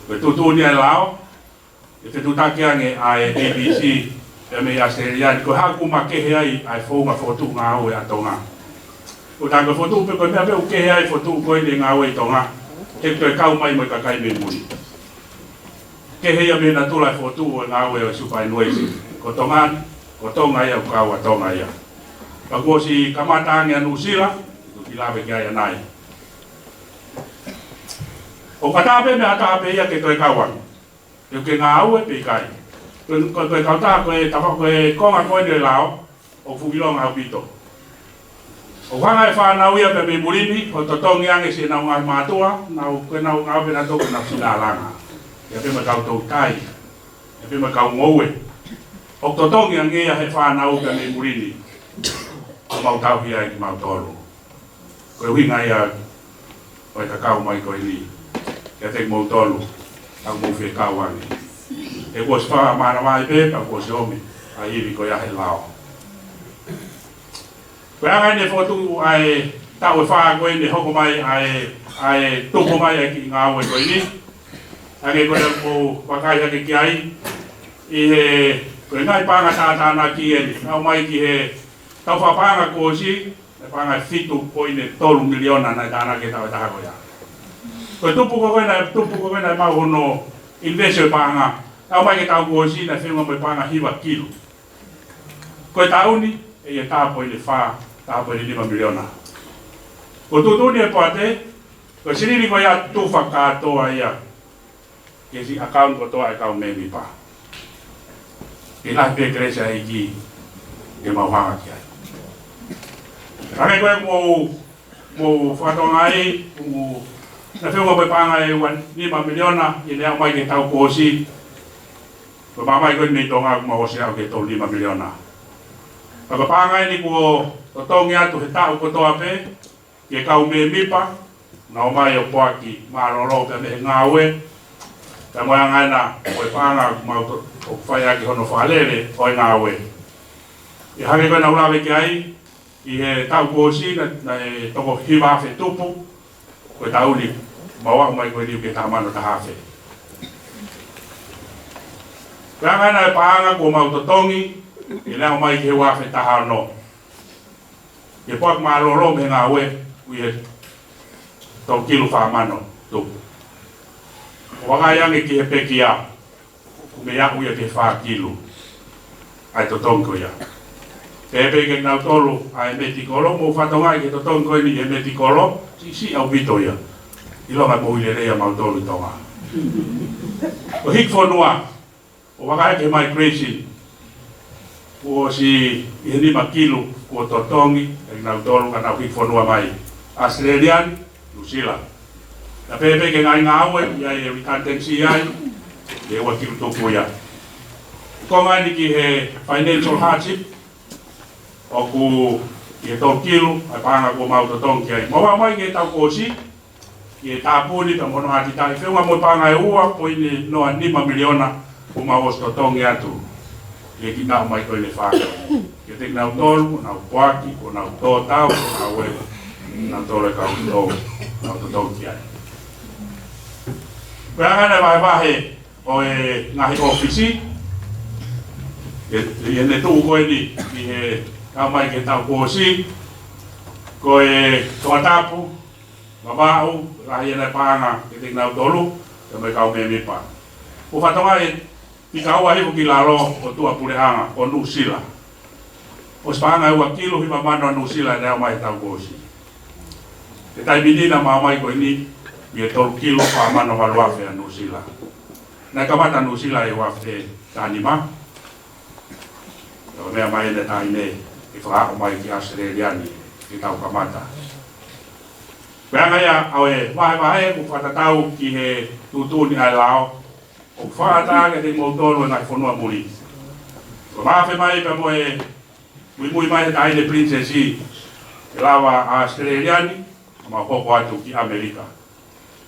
Ko e tuʻutuʻuni ʻa e lao, Fetuʻutaki ange ʻa e A B C pea mei ʻAositelēlia ni, ko e hā ʻoku makehe ai ʻa e founga fokotuʻu ngāue ʻa Tonga. ʻOku tā ko e fokotuʻu pē, ko e meʻa pē ʻoku kehe ai fokotuʻu ko eni e ngāue ʻi Tonga, he ʻoku toe kau mai mo e kakai mei muli. Kehe ia mei he natula e fokotuʻu ʻo e ngāue ʻo e superannuation. Ko Tonga, ko Tonga ia, ʻoku kau ʻa Tonga ia. Pea kuo ʻosi kamata ange ʻa Nuʻusila, ʻoku ou lave ki ai ʻanai. ʻOku ʻatā pē meʻa ʻatā pē ia ke toe kau ange. Te u ke ngāue pe ʻikai. Ko, ko, ko e kautaha, ko e tafa, ko e konga ko eni ʻo e lao, ʻoku fuʻu ʻilonga ʻaupito. ʻOku hanga ʻe he fānau ia pea mei muli ni ʻo totongi ange siʻenau ngaahi mātuʻa, nau, ko ʻenau ngāue pē nautolu, ko ʻenau sila langa. Ia pē mo e kau toutai, ia pē mo e kau ngoue. ʻOku totongi ange ia ʻe he fānau pea mei muli ni. ʻOku mau tauhi ai kimautolu. Ko e ʻuhinga ia ʻo e kakau mai ko eni kiate kimoutolu, ʻoku mou fie kau ange. He kuo ʻosi fakamānava ai pē, pea kuo ʻosi ʻomi ʻa e ivi ko ia ʻe he lao. Ko e anga eni e fokotuʻu ʻa e taʻu ʻe fā ko eni, hoko mai ʻa e, ʻa e tupu mai ʻa e kiʻi ngāue ko eni. Hangē ko ia ʻoku mou vakai hake ki ai, ʻi he, ko e ngaahi paʻanga tātānaki eni, ʻomai ki he taʻu fā paʻanga kuo ʻosi, e paʻanga ʻe fitu poini tolu miliona naʻe tānaki he taʻu ʻe taha ko ia. Ko e tupu ko ē naʻe, tupu ko ē naʻe maʻu hono invest ʻo e paʻanga, ʻomai ki he taʻu kuo ʻosi naʻe feʻunga mo e paʻanga hiva kilu. Ko e taʻu ni, ʻe ia taha poini fā, taha poini lima miliona. Ko e tuʻutuʻuni ʻe he poate, ko e silini ko ia tufa kātoa ia ki he siʻi account kotoa ʻa e kau mēmipa. Ke lahi pē kelesi ʻa e ʻEiki ke mau hanga ki ai. Hangē ko ia ʻoku mou, mou fakatokangaʻi, ʻoku, naʻe feʻunga mo e paʻanga ʻe ua nima miliona, ʻi heʻene aʻu mai ki he taʻu kuo ʻosi. Ko e maʻu mai ko eni mei Tonga ʻoku mau ʻosi aʻu ki he tolu nima miliona. Ka ko e paʻanga eni kuo totongi atu he taʻu kotoa pē, ki he kau mēmipa, naʻa nau ō mai ʻo poaki mālōlō pea mei he ngāue, pea mo e anga ena ʻo e paʻanga ʻoku mau to-, ʻoku fai ʻaki hono fakalele ʻo e ngāue. ʻI he hangē ko ia naʻa ku lave ki ai, ʻi he taʻu kuo ʻosi naʻe, naʻe toko hiva afe tupu, ko e taʻu ni, mau aʻu mai ko eni ki he taha mano taha afe. Ko e anga ena e paʻanga kuo mau totongi, ʻi heʻene aʻu mai ki he ua afe taha ono. Ke poaki mālōlō mei he ngāue, ʻoku ʻi he tolu kilu fā mano tupu. ʻO vakai ange ki he pekia, ʻoku mei aʻu ia ki he fā kilu ʻa e totongi ko ia. Pea pehē kiate kinautolu ʻa e Metikolo, mou fakatokangaʻi ki he totongi ko eni ʻi he Metikolo, siʻisiʻi ʻaupito ia. ʻIlonga moʻui lelei ʻa mautolu ʻi Tonga. Ko e hiki fonua, ʻo vakai ki he migration, kuo ʻosi ʻi he nima kilu kuo totongi ʻe kinautolu ka nau hiki fonua mai. ʻAositelēlia ni, Nuʻusila. Naʻe pehē pē ki he ngaahi ngāue, ʻi ai e redundancy ai, ʻe ua kilu tupu ia. Ko e konga eni ki he financial hardship, ʻoku ʻi he tolu kilu ʻa e paʻanga kuo mau totongi ki ai. Mau aʻu mai ki he taʻu kuo ʻosi, ʻi he tāpuni pea mo hono ʻatitaʻi, feʻunga mo e paʻanga ʻe ua poini noa nima miliona kuo mau ʻosi totongi atu ʻi he kiʻi taʻu mai ko eni ʻe fā. Kiate kinautolu ʻoku nau poaki, ʻoku nau tō tau, ʻoku nau ʻe, kinautolu e kau ʻoku nau totongi ki ai. Ko e anga ena e vahevahe ʻo e ngaahi ʻōfisi, ʻi he, ʻi heʻene tuʻu ko eni, ʻi he aʻu mai ki he taʻu kuo ʻosi, ko e Tongatapu, Vavaʻu, lahi ʻena e paʻanga kiate kinautolu, pea mo e kau mēmipa. ʻOku fakatokangaʻi ʻe fika ua hifo ki lalo ʻo tuʻapuleʻanga ʻo Nuʻusila. ʻOsi paʻanga ʻe ua kilu hiva mano ʻa Nuʻusila ʻene aʻu mai he taʻu kuo ʻosi. He taimi ni naʻa mau aʻu mai ko eni, ʻi he tolu kilu fā mano valu afe ʻa Nuʻusila. Naʻe kamata Nuʻusila ʻi he ua afe taha nima. Pea meʻa mai ʻene taimi ke fakaaʻu mai ki ʻAositelēlia ni ke tau kamata. Ko e anga ia ʻo e vahevahe ʻoku fakatatau ki he tuʻutuʻuni ʻa e lao, ʻoku fakaʻatā kiate kimoutolu e ngaahi fonua muli. Ko e mafe mai pea mo e muimui mai he taʻahine Pilinisesi, ke lava ʻa ʻAositelēlia ni, ʻo mau hoko atu ki ʻAmelika.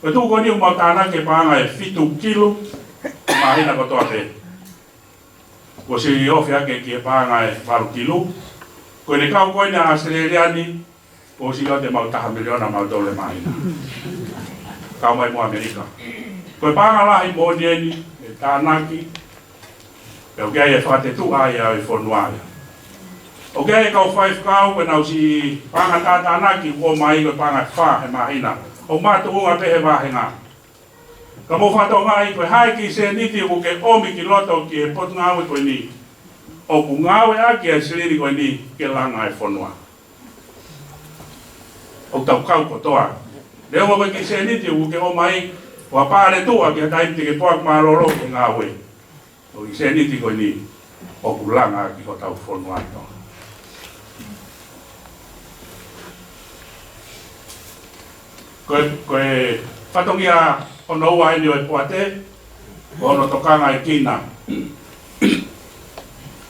Ko e tuʻu ko eni ʻoku mau tānaki e paʻanga ʻe fitu kilu, māhina kotoa pē. Kuo ʻosi ofi hake ki he paʻanga ʻe valu kilu. Ko ʻene kau ko eni ʻa ʻAositelēlia ni, kuo ʻosi ʻi loto ʻemau taha miliona mautolu he māhina. Kau mai mo ʻAmelika. Ko e paʻanga lahi moʻoni eni, ʻe tānaki, ʻOku ʻi ai e fakatetuʻa ia ʻo e fonua ia. ʻOku ʻi ai e kau faifekau ko ʻenau siʻi paʻanga tātānaki ʻoku ʻomai ko e paʻanga ʻe fā he māhina. ʻOku makatuʻunga pē he vāhenga. Ka mou fakatokangaʻi ko e hā e kiʻi sēniti ʻoku ke ʻomi ki loto ki he potungāue ko eni, ʻoku ngāueʻaki ʻa e silini ko eni ke langa e fonua. ʻOku tau kau kotoa. Neongo ko e kiʻi sēniti ʻoku ke ʻomai, ʻoua pale tuʻa ki ha taimi te ke poaki mālōlō ki he ngāue. Ko e kiʻi sēniti ko eni ʻoku langa ki hotau fonua ʻi Tonga. Ko e, ko e fatongia hono ua eni ʻo e poate, ko hono tokangaekina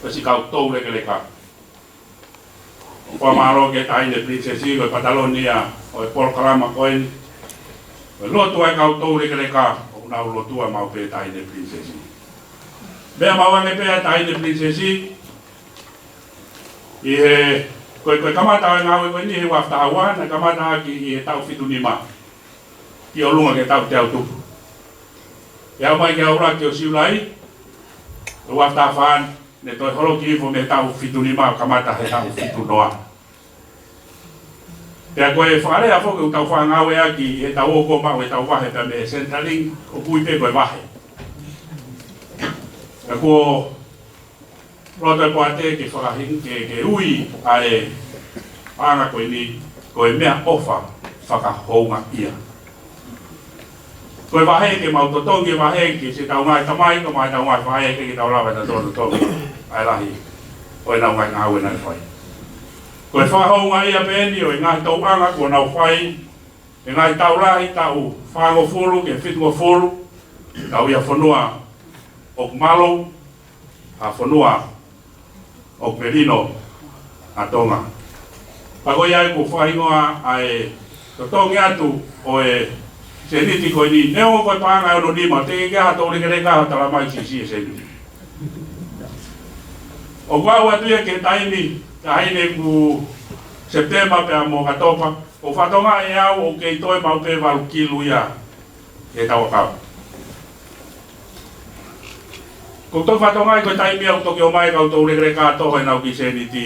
ko e siʻi kau toulekeleka. Fakamālō ki he Taʻahine Pilinisesi, ko e pataloni ia ʻo e polokalama ko eni. Ko e lotu ʻa e kau toulekeleka, ʻoku nau lotua maʻu pē Taʻahine Pilinisesi. Meʻa mahuʻinga pē ʻa e Taʻahine Pilinisesi, ʻi he, ko e, ko e kamata ʻa e ngāue ko eni he ua afe taha ua, naʻe kamata ʻaki ʻi he taʻu fitu nima ki ʻolunga ki he taʻu teau tupu. ʻI he aʻu mai ki he ʻuluaki ʻo Siulai ua afe taha fā, ne toe holoki hifo mei he taʻu fitu nima kamata he taʻu fitu noa. Pea ko e fakalea foki ʻoku tau fakangāueʻaki he tau ō ko ē maʻu e tau vahe pea mei he Centrelink, ʻoku ui pē ko e vahe. Ka kuo loto e poate ke fakahingi, ke, ke ui ʻa e paʻanga ko eni ko e meʻaʻofa fakahoungaʻia. Ko e vahe ke mau totongi e vahe ki siʻetau ngaahi tamai, ko e ngaahi tau ngaahi faʻē ke, ke tau lava ʻe tautolu ʻo totongi ʻa e lahi ʻo ʻenau ngaahi ngāue naʻe fai. Ko e fakahoungaʻia pē eni ʻo e ngaahi tauʻanga kuo nau fai, he ngaahi taʻu lahi, taʻu fāngofulu ki he fitungofulu, tau ʻi ha fonua ʻoku mālō, ha fonua ʻoku melino ʻa Tonga. Pea ko ia ai ʻoku fakahingoa ʻa e totongi atu ʻo e sēniti ko eni, neongo ko e paʻanga ʻe ono nima, teʻeki ke ʻi ai ha toulekeleka ʻe talamai siʻisiʻi e sēniti. ʻOku aʻu atu ia ki he taimi, Taʻahine, ko Sepitema pea mo ʻOkatopa, ʻoku fakatokangaʻi ʻe au ʻoku kei toe maʻu pē valu kilu ia he tau ʻakau. Ko e toe fakatokangaʻi ko e taimi ia ʻoku toki ʻomai e kau toulekeleka ʻo toho ʻenau kiʻi sēniti,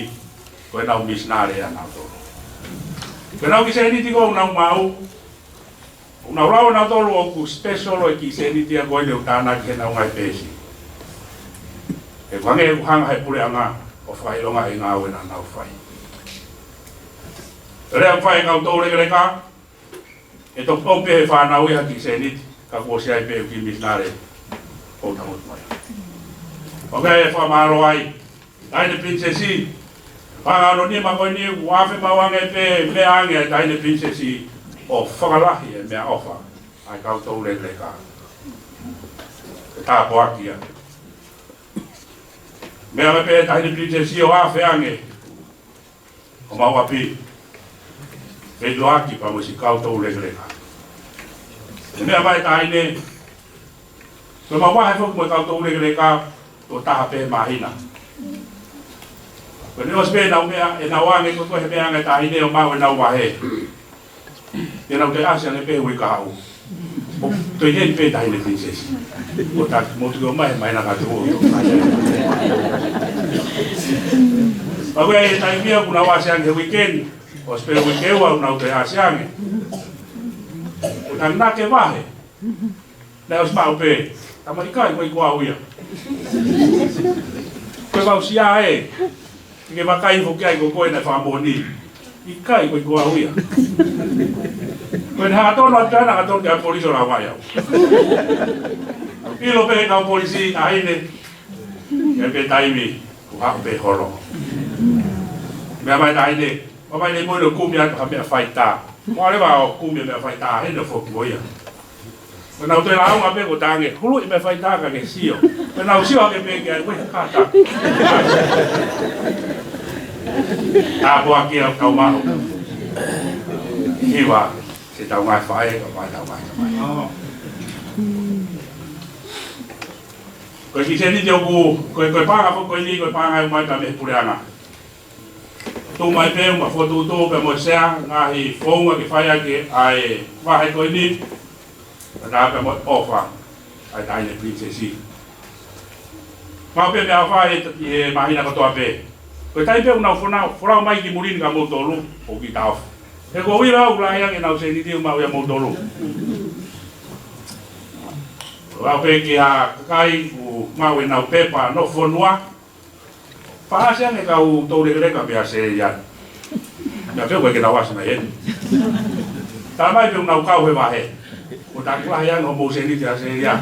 ko ʻenau misinale ʻanautolu. Ko ʻenau kiʻi sēniti ko ē ʻoku nau maʻu, ʻoku nau lau ʻanautolu ʻoku special ʻa e kiʻi sēniti ia ko eni ʻoku tānaki heʻenau ngaahi peesi. He ʻoku hangē ʻoku hanga he puleʻanga ʻo fakaʻilongaʻi e ngāue naʻa nau fai. Lea ʻoku fai ʻe he kau toulekeleka, ʻe toki ʻomi pē ʻe he fānau ia ha kiʻi sēniti, ka kuo ʻosi ʻi ai pē e kiʻi misinale ʻoku tangutu mai. ʻOku ou fakamālō ai, Taʻahine Pilinisesi, paʻanga ʻe ono nima ko eni, ʻoku afe maʻu ange pē meʻa ange ʻa e Taʻahine Pilinisesi ʻo fakalahi e meʻaʻofa ʻa e kau toulekeleka. Ke tāpuakiʻi ia. Meʻa mai pē Taʻahine Pilinisesi ʻo afe ange homau ʻapi, feʻiloaki pea mo siʻi kau toulekeleka. Meʻa mai Taʻahine, ko ʻemau vahe foki mo e kau toulekeleka, tuʻo taha pē he māhina. Ko ʻene ʻosi pē ʻenau meʻa, ʻenau ange ko ē he meʻa ange Taʻahine ʻo maʻu ʻenau vahe, te nau toe ʻasi ange pē he uike kahaʻu. ʻO toe heni pē Taʻahine Pilinisesi. ʻO tā mou tuku mai he māhina kahaʻu ʻo tō mai. Pea ko e taimi ia ʻoku nau ʻasi ange he weekend, ʻosi pē uike ua ʻoku nau toe ʻasi ange. ʻO tā nake vahe, naʻe ʻosi maʻu pē. Tama, ʻikai, ʻikai ko au ia. Ko e vausia ē. Ke vakai foki ai ko koe naʻe fakamoʻoni. ʻIkai, ʻikai ko au ia. Ko ʻene hanga tonu atu pē ʻana, hanga tonu ki he polisi ʻo lau mai au. ʻIlo pē kau polisi, Taʻahine. ʻI ai pē taimi, kuo haʻu pē holo. Meʻa mai Taʻahine, ʻomai lei mo ʻilo kumi atu ha meʻa faitā. Mo ale va ʻo kumi meʻa faitā, heni ʻo foki mo ia. Ko ʻenau toe lāunga pē ko e tangi, huluʻi meʻa faitā kae ke sio. Ko ʻenau sio hake pē ki ai, ko e kātaki. Tāpuakiʻi ʻa e kau maʻu. Hiva, siʻetau ngaahi faʻē, kau mai tau mai tau mai. Ko e kiʻi sēniti ʻoku, ko e, ko e paʻanga foki ko eni, ko e paʻanga ʻoku ʻomai pē mei he puleʻanga. Tuʻu mai pē ʻo ma fokotuʻutuʻu pē mo e sea, ngaahi founga ke fai ʻaki ʻa e vahe ko eni, kae ʻatā pē mo e ʻofa ʻa e Taʻahine Pilinisesi. Maʻu pē meʻaʻofa ʻi he māhina kotoa pē. Ko e taimi pē ʻoku nau folau, folau mai ki muli ni kia moutolu, ʻoku ʻikai taʻofi. He ko e ʻuhinga ʻoku lahi ange ʻenau sēniti ʻoku maʻu ʻia moutolu. Lau pē ki ha kakai ʻoku maʻu ʻenau pepa nofo fonua. Paasi ange kau toulekeleka pea sēlia. Naʻa pē ko e ke nau ʻasi mai eni. Talamai pē ʻoku nau kau he vahe. Ko e taki lahi ange homou sēniti ʻa sēlia.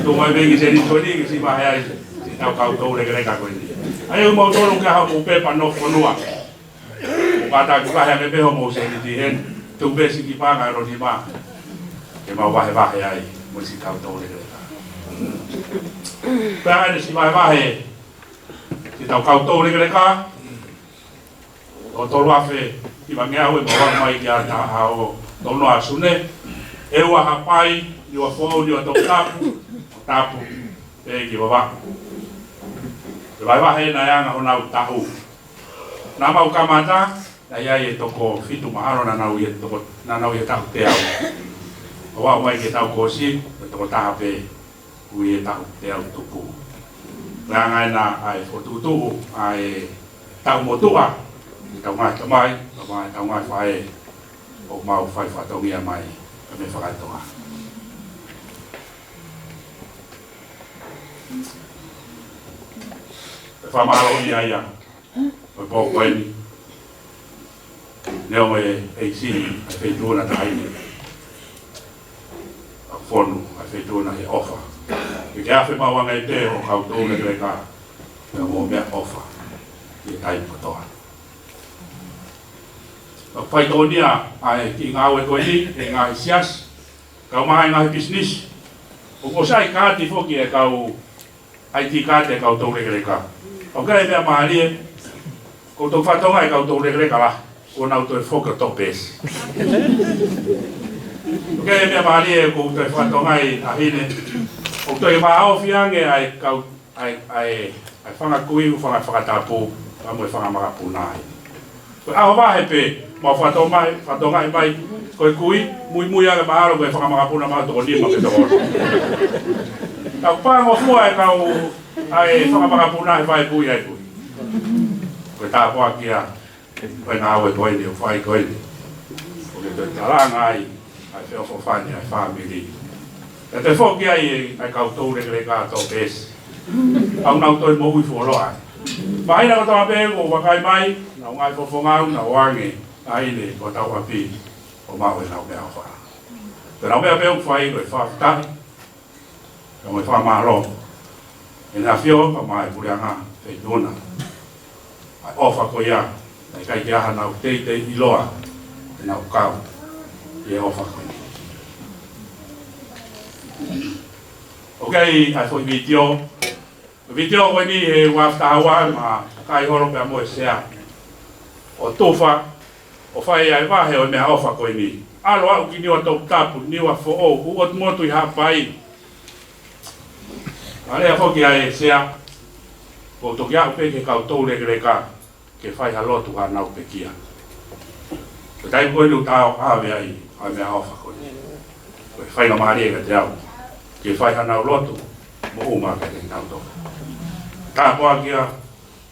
Tuku mai pē ki he sēniti ko eni ke siʻi vahe ai. Siʻi kau kau toulekeleka ko eni. ʻA ia ʻoku moutolu ke ʻai homou pepa nofo fonua. Ko e taki lahi ange pē homou sēniti heni. Tuku pē siʻi kiʻi paʻanga ʻe nima. Ke mau vahevahe ai. Mo siʻi kau toulekeleka. Pea ʻai eni siʻi vahevahe. Siʻi kau toulekeleka. ʻO tolu afe hivangeau ʻe maʻu mai kia Taʻahao Taunoa Sune. ʻE ua Haʻapai, Niuafoʻou, Niuatoputapu, Toputapu, pea ki Vavaʻu. ʻE vahevahe ʻena ʻi he anga honau taʻu. Naʻa mau kamata, naʻe ʻi ai e toko fitu mahalo naʻa nau ʻi he toko, naʻa nau ʻi he taʻu teau. ʻO aʻu mai ki he taʻu kuo ʻosi, ʻe toko taha pē. Ui e taʻu teau tupu. Ko e anga ʻena ʻa e fokotuʻutuʻu ʻa e taʻu motuʻa, ʻetau ngaahi tamai, pea mo ʻetau ngaahi faʻē, ʻoku mau fai fatongia mai, ʻa e meʻa fakatonga. ʻE fakamālō ia ia. Ko e pō ko eni. Neongo e ʻEiki, ʻa e Feituʻuna Taʻahine. ʻA fonu, ʻa e Feituʻuna he ʻofa. Ke ke afe maʻu ange pē ʻo kau toulekeleka. Pea mo e meʻaʻofa. ʻI he taimi kotoa. ʻOku faitokonia ʻa e kiʻi ngāue ko eni, ʻe ngaahi siasi. Kau mai ngaahi pisinisi. ʻOku sai kaati foki e kau ID card e kau toulekeleka. ʻOku ʻikai meʻa mālie, ko e tau fatongia e kau toulekeleka la, ko ʻenau toe foki ʻo toʻo peesi. ʻOku ʻikai meʻa mālie, ko e tau fatongia e taʻahine. ʻOku toe vāofi ange ʻa e kau, ʻa e, ʻa e, ʻa e fanga kui, fanga fakatapu, pea mo e fanga makapuna ai. Ko e ʻaho vahe pē, mau fatongia mai, fatongia mai, ko e kui, muimui ange mahalo, ko e fanga makapuna mau toko nima pe toko ono. Tau pangofua e kau, ʻa e fanga makapuna he fai kui ai kui. Ko e tāpuaki ia, ko e ngāue ko eni, ʻoku fai ko eni. ʻOku ke toe talanga ai, ʻa e feʻofoʻofani ʻa e fāmili. ʻE toe foki ai e, ʻa e kau toulekeleka toʻo peesi. ʻOku nau toe moʻui fuoloa ai. Māhina kotoa pē ʻoku vakai mai, nau ngaahi fofonga ʻoku nau ʻoange, ʻa ʻene, ko hotau ʻapi, ʻo maʻu ʻenau meʻaʻofa. Pea nau meʻa pē ʻoku fai, ko e fakafetaʻi. Ka mo e fakamālō. ʻEne ʻAfio, ka mo e Puleʻanga, Feituʻuna. ʻA e ʻofa ko ia, naʻe ʻikai ke ʻi ai hanau teitei ʻiloa, ʻenau kau, ʻi he ʻofa ko ia. ʻOku ʻi ai ʻa e foʻi vitiō. Vitiō ko eni he ua afe taha ua, ma kai holo pea mo e sea. ʻO tufa, ʻo fai ai vahe ʻo e meʻaʻofa ko eni. ʻAlu aʻu ki Niuatoputapu, Niuafoʻou, ʻUtumotu ʻi Haʻapai. Alea foki ʻa e sea, ʻoku toki aʻu pē ki he kau toulekeleka, ke fai ha lotu hanau pekia. Ko e taimi ko eni ʻoku tau ʻave ai, ʻa e meʻaʻofa ko eni. Ko e faingamālie kiate au, ke fai hanau lotu, moʻunga kiate kitautolu. Tāpuakiʻi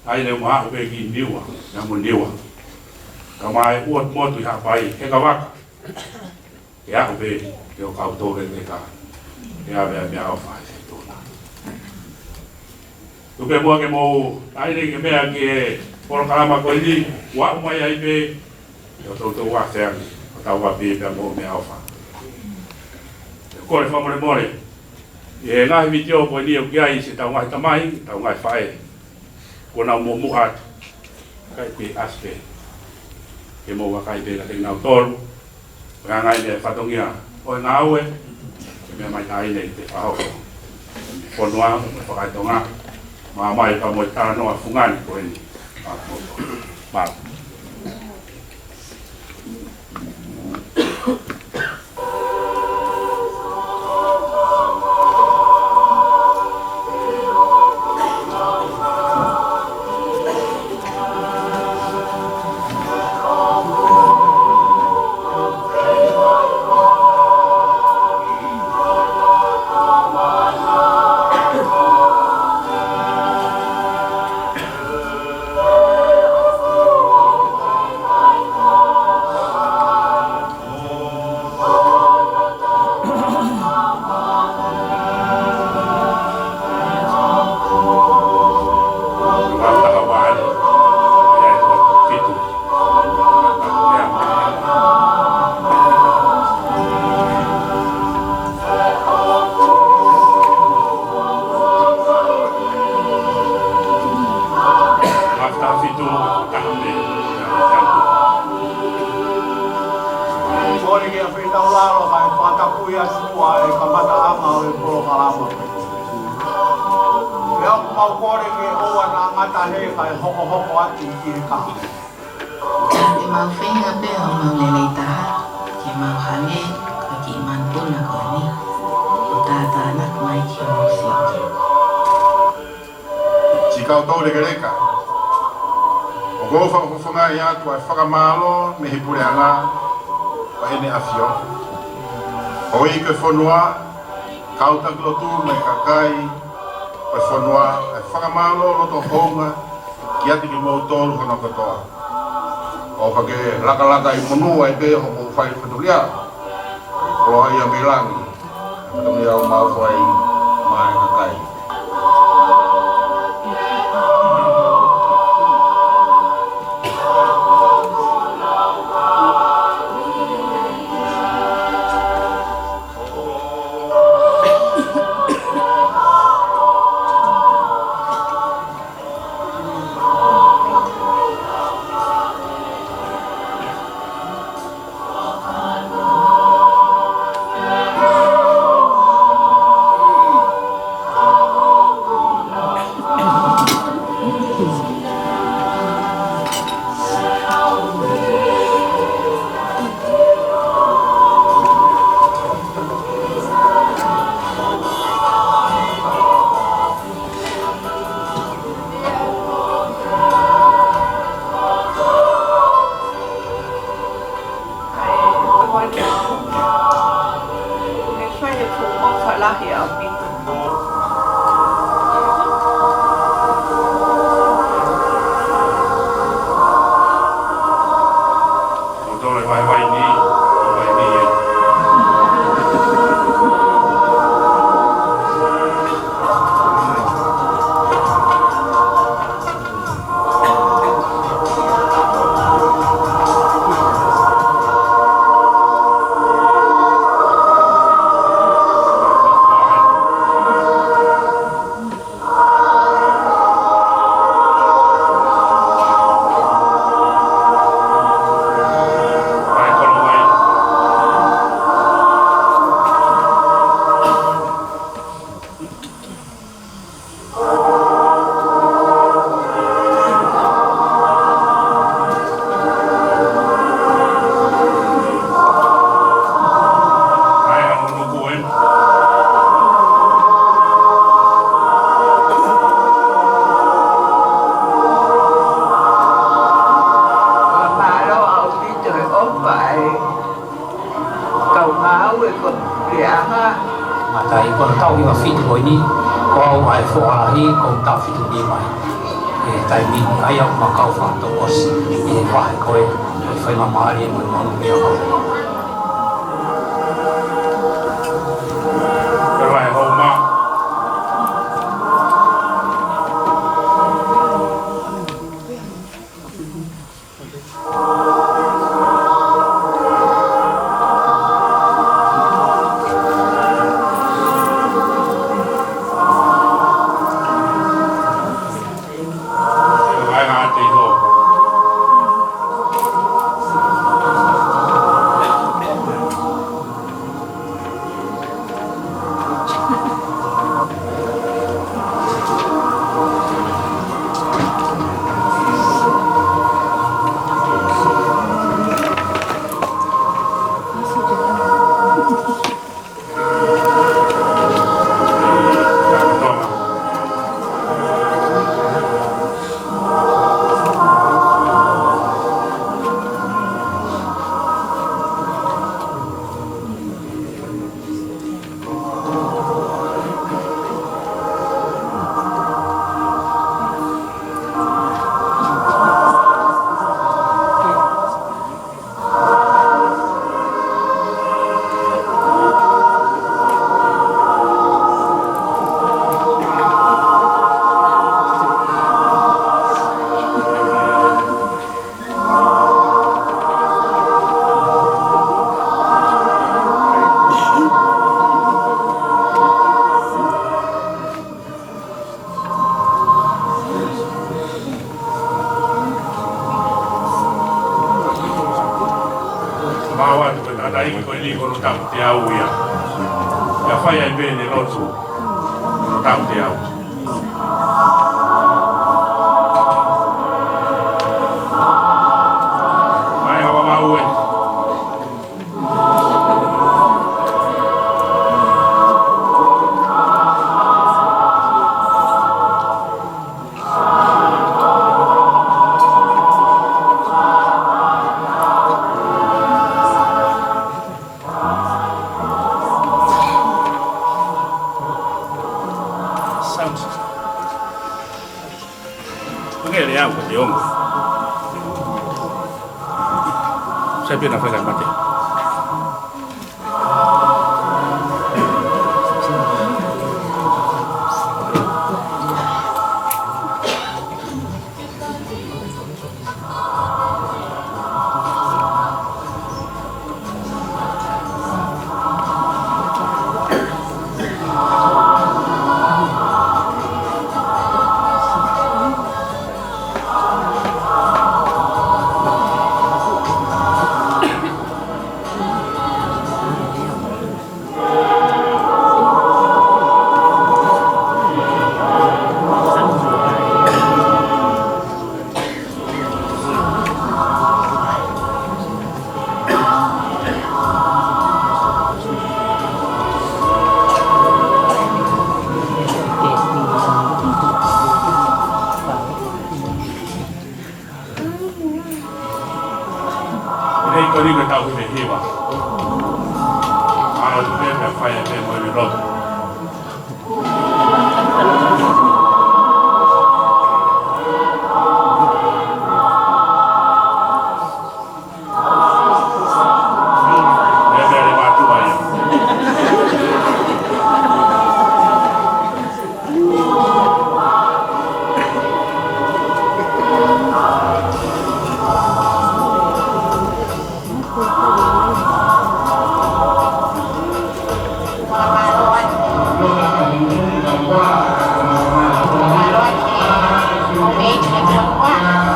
ʻa e leo maʻu pē ki Niua, ia mo Niua. Ka mo e ʻUtumotu ʻi Haʻapai, he ka vaka. Ke aʻu pē, ke ʻo kau toulekeleka. Ke ʻave ʻa e meʻaʻofa he Feituʻuna. Tuku pē muʻa ke mou, ʻai lelei ke meʻa ki he polokalama ko eni, ʻoku aʻu mai ai pē, ʻi hotau toutou ʻafeangi, hotau ʻapi pea mo e meʻaʻofa. ʻE kole fakamolemole, ʻi he ngaahi vitiō ko eni ʻoku ʻi ai siʻetau ngaahi tamai, tau ngaahi faʻē. Kuo nau muʻomuʻa atu. Kae ke ʻasi pē. Ke mou vakai pē kiate kinautolu. Ko e anga ia e fatongia ʻo e ngāue. Ke meʻa mai taʻahine ke fakahoko. Fonua, mo e fakaetonga. Mo e mai pea mo e talanoa fungani ko eni. Mālō. Mālō. Alama. Pea ʻoku mau kole ke ʻoua naʻa ngata hē kae hokohoko atu ki he kahaʻu. Ka te mau feinga pē ʻo mau lelei taha ke mau hangē ko e kiʻi manupuna ko eni ʻo tātānaki mai ki homau sioke. Siʻi kau toulekeleka, ʻoku ou fakafofongaʻi atu ʻa e fakamālō mei he Puleʻanga ʻo ʻEne ʻAfio, houʻeiki ʻo e fonua, kau taki lotu mo e kakai ʻo e fonua, ʻa e fakamālō loto houngaʻia kiate kimoutolu hono kotoa. ʻOfa ke lakalaka ʻi monū ai pē hoʻomou fai fatongia. Koloa ia mei langi. Fatongia ʻoku mau fai maʻa e kakai. Mālō ʻaupito e ʻofa ʻa e kau ngāue ko e Puleʻanga. Ngata ai ko e taʻu hiva fitu ko eni, ko au ʻa e foha lahi, ko e taʻu fitu nima. ʻI he taimi ni ʻa ia ʻoku mau kau fakatouʻosi ʻi he vahe ko ē ʻo e faingamālie mo e monumia ko ē. Ko e vahe houma. Mau atu ko e tangataʻeiki ko eni ko hono taʻu teau ia. Ia Fai ai pē ʻene lotu. Tau te au. Mai hawa mau e. Sound system. Ko e lea ko e ongo. Sai pē na fai ka mate. Nei ko ni ka tau hiva hiva. Mālō pē pea fai pē mo e lotu. Mea mea le mātua ia.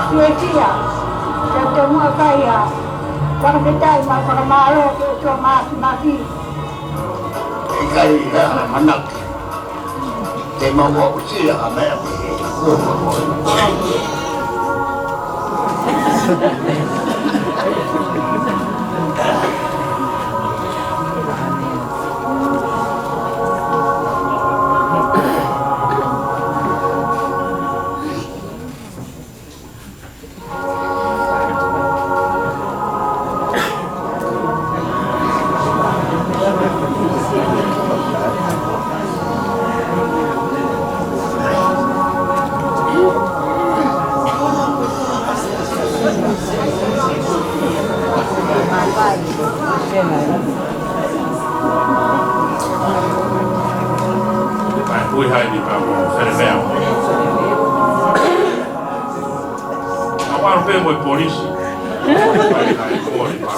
Tuetia, ke te mua kai a, fakafetaʻi mo fakamālō ki he ʻOtua Māfimafi. ʻIkai ha manatu. Te mau aʻusia ha meʻa pē. Ai, ui hai ni ka mo, fere mea. Awa pē mo e polisi. Ai, ai, kole, pa.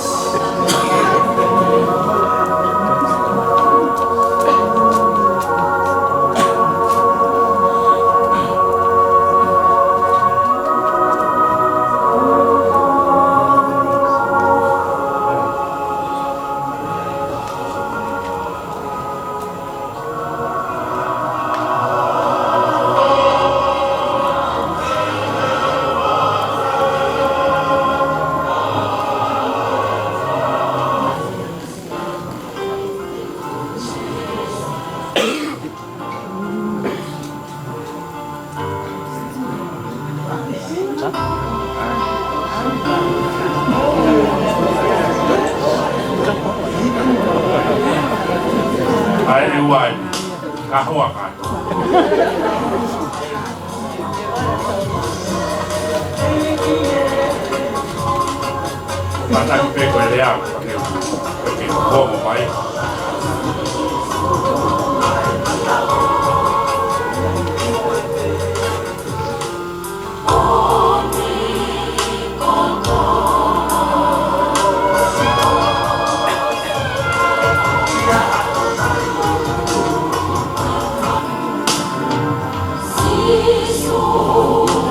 Ai, e ua e. Ka hoa ka. Mata ki pē ko e lea, ke, ke homo mai.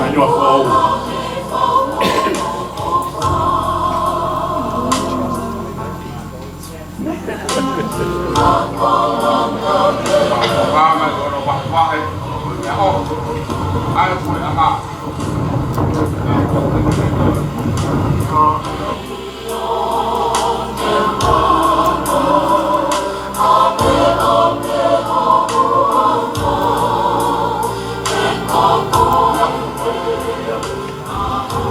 Anua foʻou. Vahe, ʻa e ʻofa, ʻa e puleʻanga.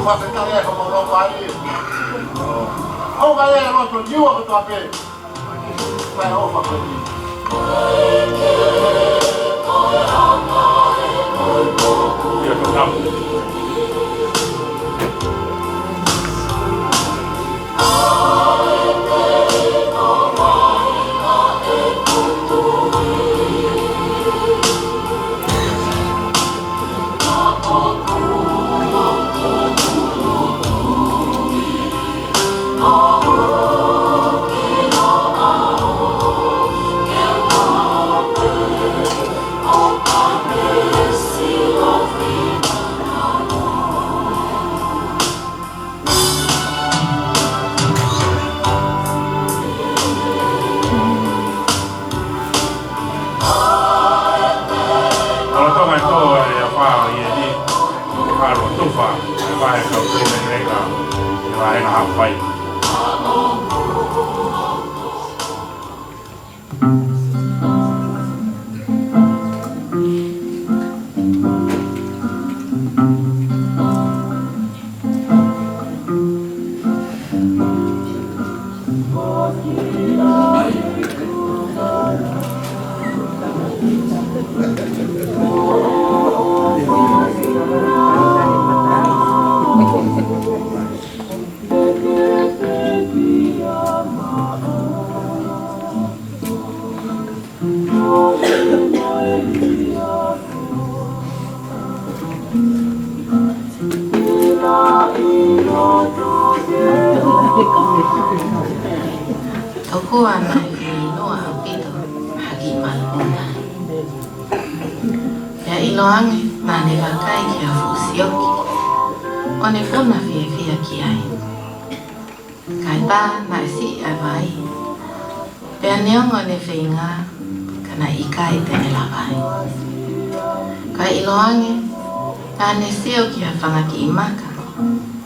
Fakafetaʻi e homo lopa ai. ʻOku ʻi ai e loto Niua kotoa pē. Kae ʻofa ko eni. ʻIo, ko tapu. Lolotonga e tō e afā ʻi heni, ʻalu ʻo tufa e vahe kau tui me leka, e vahe na hafai. ʻOku ʻi ai e inoa ʻaupito ha kiʻi malu puna. Pea ʻiloange naʻa ne vakai ki ha fuʻu sioki, ʻo ne puna fiefia ki ai. Kae tā naʻe siʻi ʻa e vai, pea neongo ʻene feinga, ka naʻe ʻikai te ne lava ai. Kae ʻiloange naʻa ne sio ki ha fanga kiʻi maka,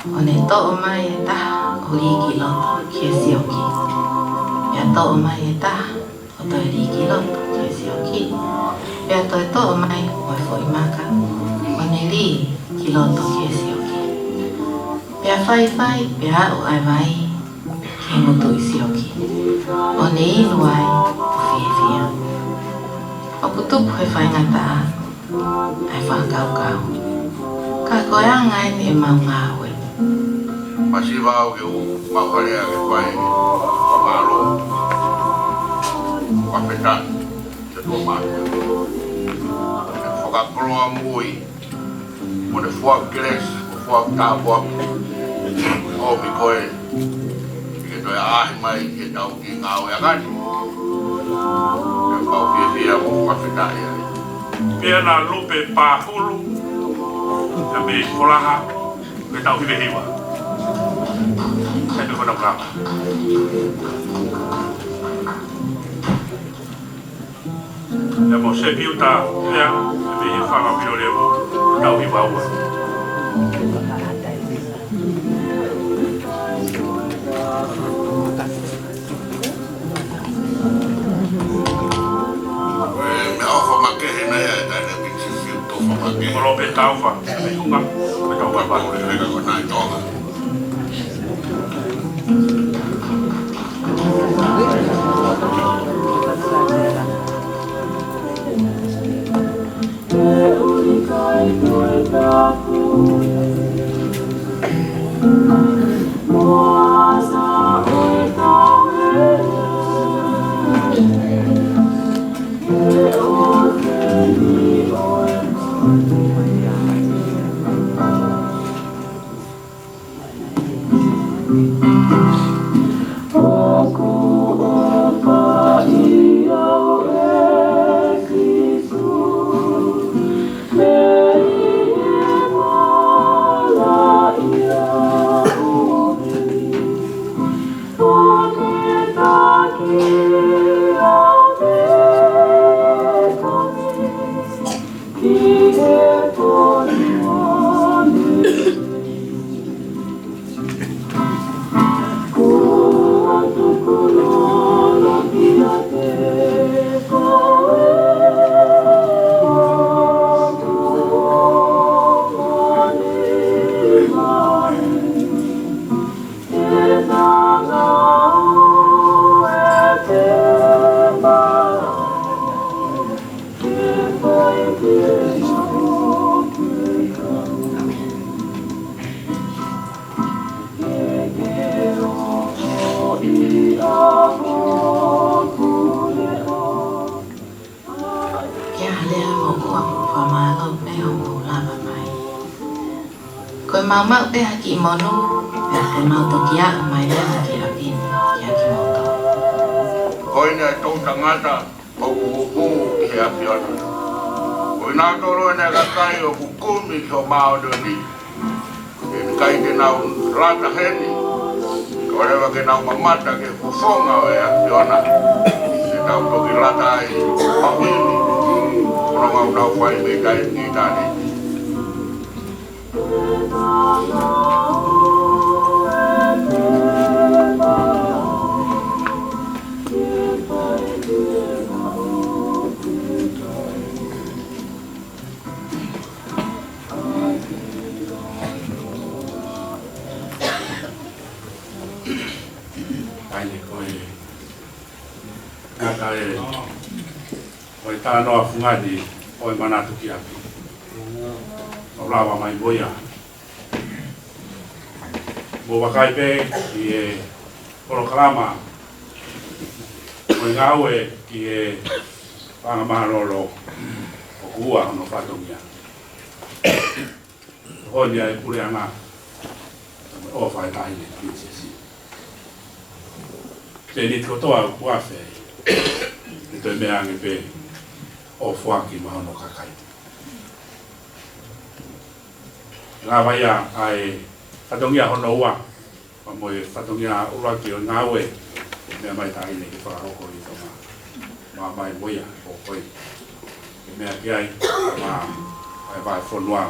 ʻo ne toʻo mai e taha ʻo lī ki loto ki he sioki. Pea toʻo mai e taha ʻo toe lī ki loto ki he sioki. Pea toe toʻo mai mo e foʻi maka, ʻo ne lī ki loto ki he sioki. Pea faifai, pea aʻu ʻa e vai ki he ngutuʻi sioki, ʻo ne inu ai ʻo fiefia. ʻOku tupu he faingataʻa ʻa e fakakaukau. Ka ko e anga eni ʻemau ngāue. Masiva au ke u maʻu ha lea ke fai, fakamālō, fakafetaʻi, ke tuʻa mālō. Fakakoloa mui, mo ne fua kelesi, fua tāpuaki. ʻOmi koe ke toe ʻaʻahi mai ke tau kiʻi ngāue ʻakani. Ke mau fiefia mo fakafetaʻi ai. Pea na Lupe Pahulu, na me folaha, ke tau hivehiva. Ke tau fana kama. Pea mo Sepiuta, pea, pea mei he fanga pilo levu, tau hiva ua. Meʻaʻofa makehe nai ʻa e taʻahine Piti Siu, ʻofa makehe. Kolope taufa, mei Hunga, mei Taufa. Kolope taufa, mei Hunga. Kia lea mo ua mo fakamālō pē hoʻomou lava mai. Ko e maumau pē ha kiʻi monū, pea te mau toki aʻu mai leva ki ʻapi ni, kia kimoutolu. Ko eni ʻa e toʻutangata ʻoku hū ʻi he ʻAfiona. Ko kinautolu eni ʻa e kakai ʻoku kumi ki hoʻo māʻoniʻoni. ʻIkai te nau lata heni, kae ʻoua leva ke nau mamata ki he fofonga ʻo e ʻAfiona. Te nau toki lata ai, ʻa e ʻuhinga, ʻo e ngāue naʻa nau fai mei he taimi ki he taimi ni. ʻAi, ko e ngata e, ko e talanoa fungani ʻo e manatu ki ʻapi. ʻO lava mai mo ia. Mou vakai pē ki he polokalama ʻo e ngāue ki he paʻanga mālōlō ʻoku ua hono fatongia. Ko eni ʻa e puleʻanga ʻo e fai taʻahine Pilinisesi. Te ne kotoa kuafe, ʻe toe meʻa ange pē ʻo foaki maʻa hono kakai. Lava ia ʻa e fatongia hono ua, pea mo e fatongia ʻuluaki ʻo e ngāue, meʻa mai taʻahine ke fakahoko ʻi Tonga. Mou mai mo ia, ʻo koi. Ke meʻa ki ai, ma, ʻa e vahefonua,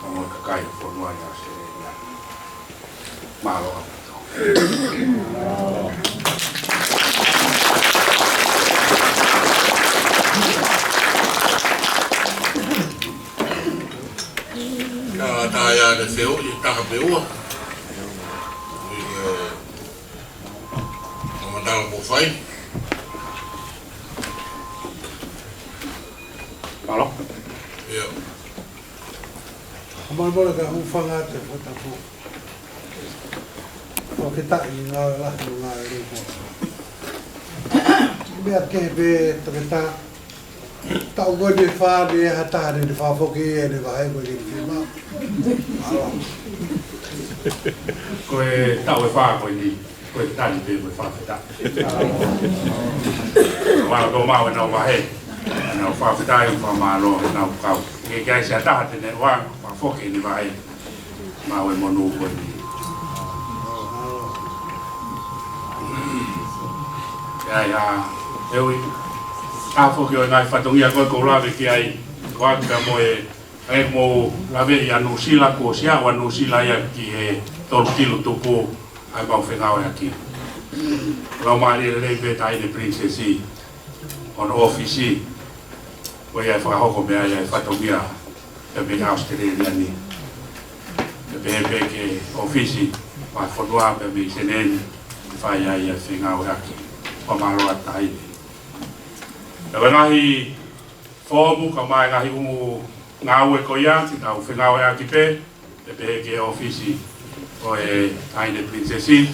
mo e kakai fonua ʻi ʻAositelēlia. Mālō ʻaupito. Ka tā ia le feohi, taha pe ua. ʻI he, ʻo matala mo fai. Mālō. ʻIo. Mālō ka hūfanga atu he fakatapu. ʻOku ke taʻi ngāue lahi mo ngāue leʻo. Meʻa kehe pē toketā. Taʻu ko eni ʻe fā ne ha taha ne fakafoki ʻene vahe ko eni ke ma. Ko e taʻu ʻe fā ko eni, ko e tali pē ko e fakafetaʻi. Mālō tō mau ʻenau vahe, ʻenau fakafetaʻi, fakamālō ʻenau kau. Ke ke ai se taha te ne ʻoua fakafoki ʻene vahe. Maʻu e monū ko eni. ʻIo, ʻa, e ui. ʻA e foki ʻo e ngaahi fatongia ko ē ʻoku ou lave ki ai, ko atu pea mo e, ʻa e mou lave ʻi ʻa Nuʻusila, kuo ʻosi ʻa Nuʻusila ia ki he tolu kilu tupu, ʻa e mau fengāueʻaki. Laumālie lelei pē taʻahine Pilinisesi, hono ʻōfisi, ko ia ʻe fakahoko mei ai ʻa e fatongia, pea mei ʻAositelēlia ni. Pea pehē pē ki he ʻōfisi, vahefonua pea mei Senē ni, ʻe fai ai ʻa e fengāueʻaki. Fakamālō atu taʻahine. Pea ko e ngaahi foomu, kae ʻumaʻā e ngaahi ʻū ngāue ko ia, ke tau fengāueʻaki pē, pea pehē ki he ʻōfisi ʻo e taʻahine Pilinisesi,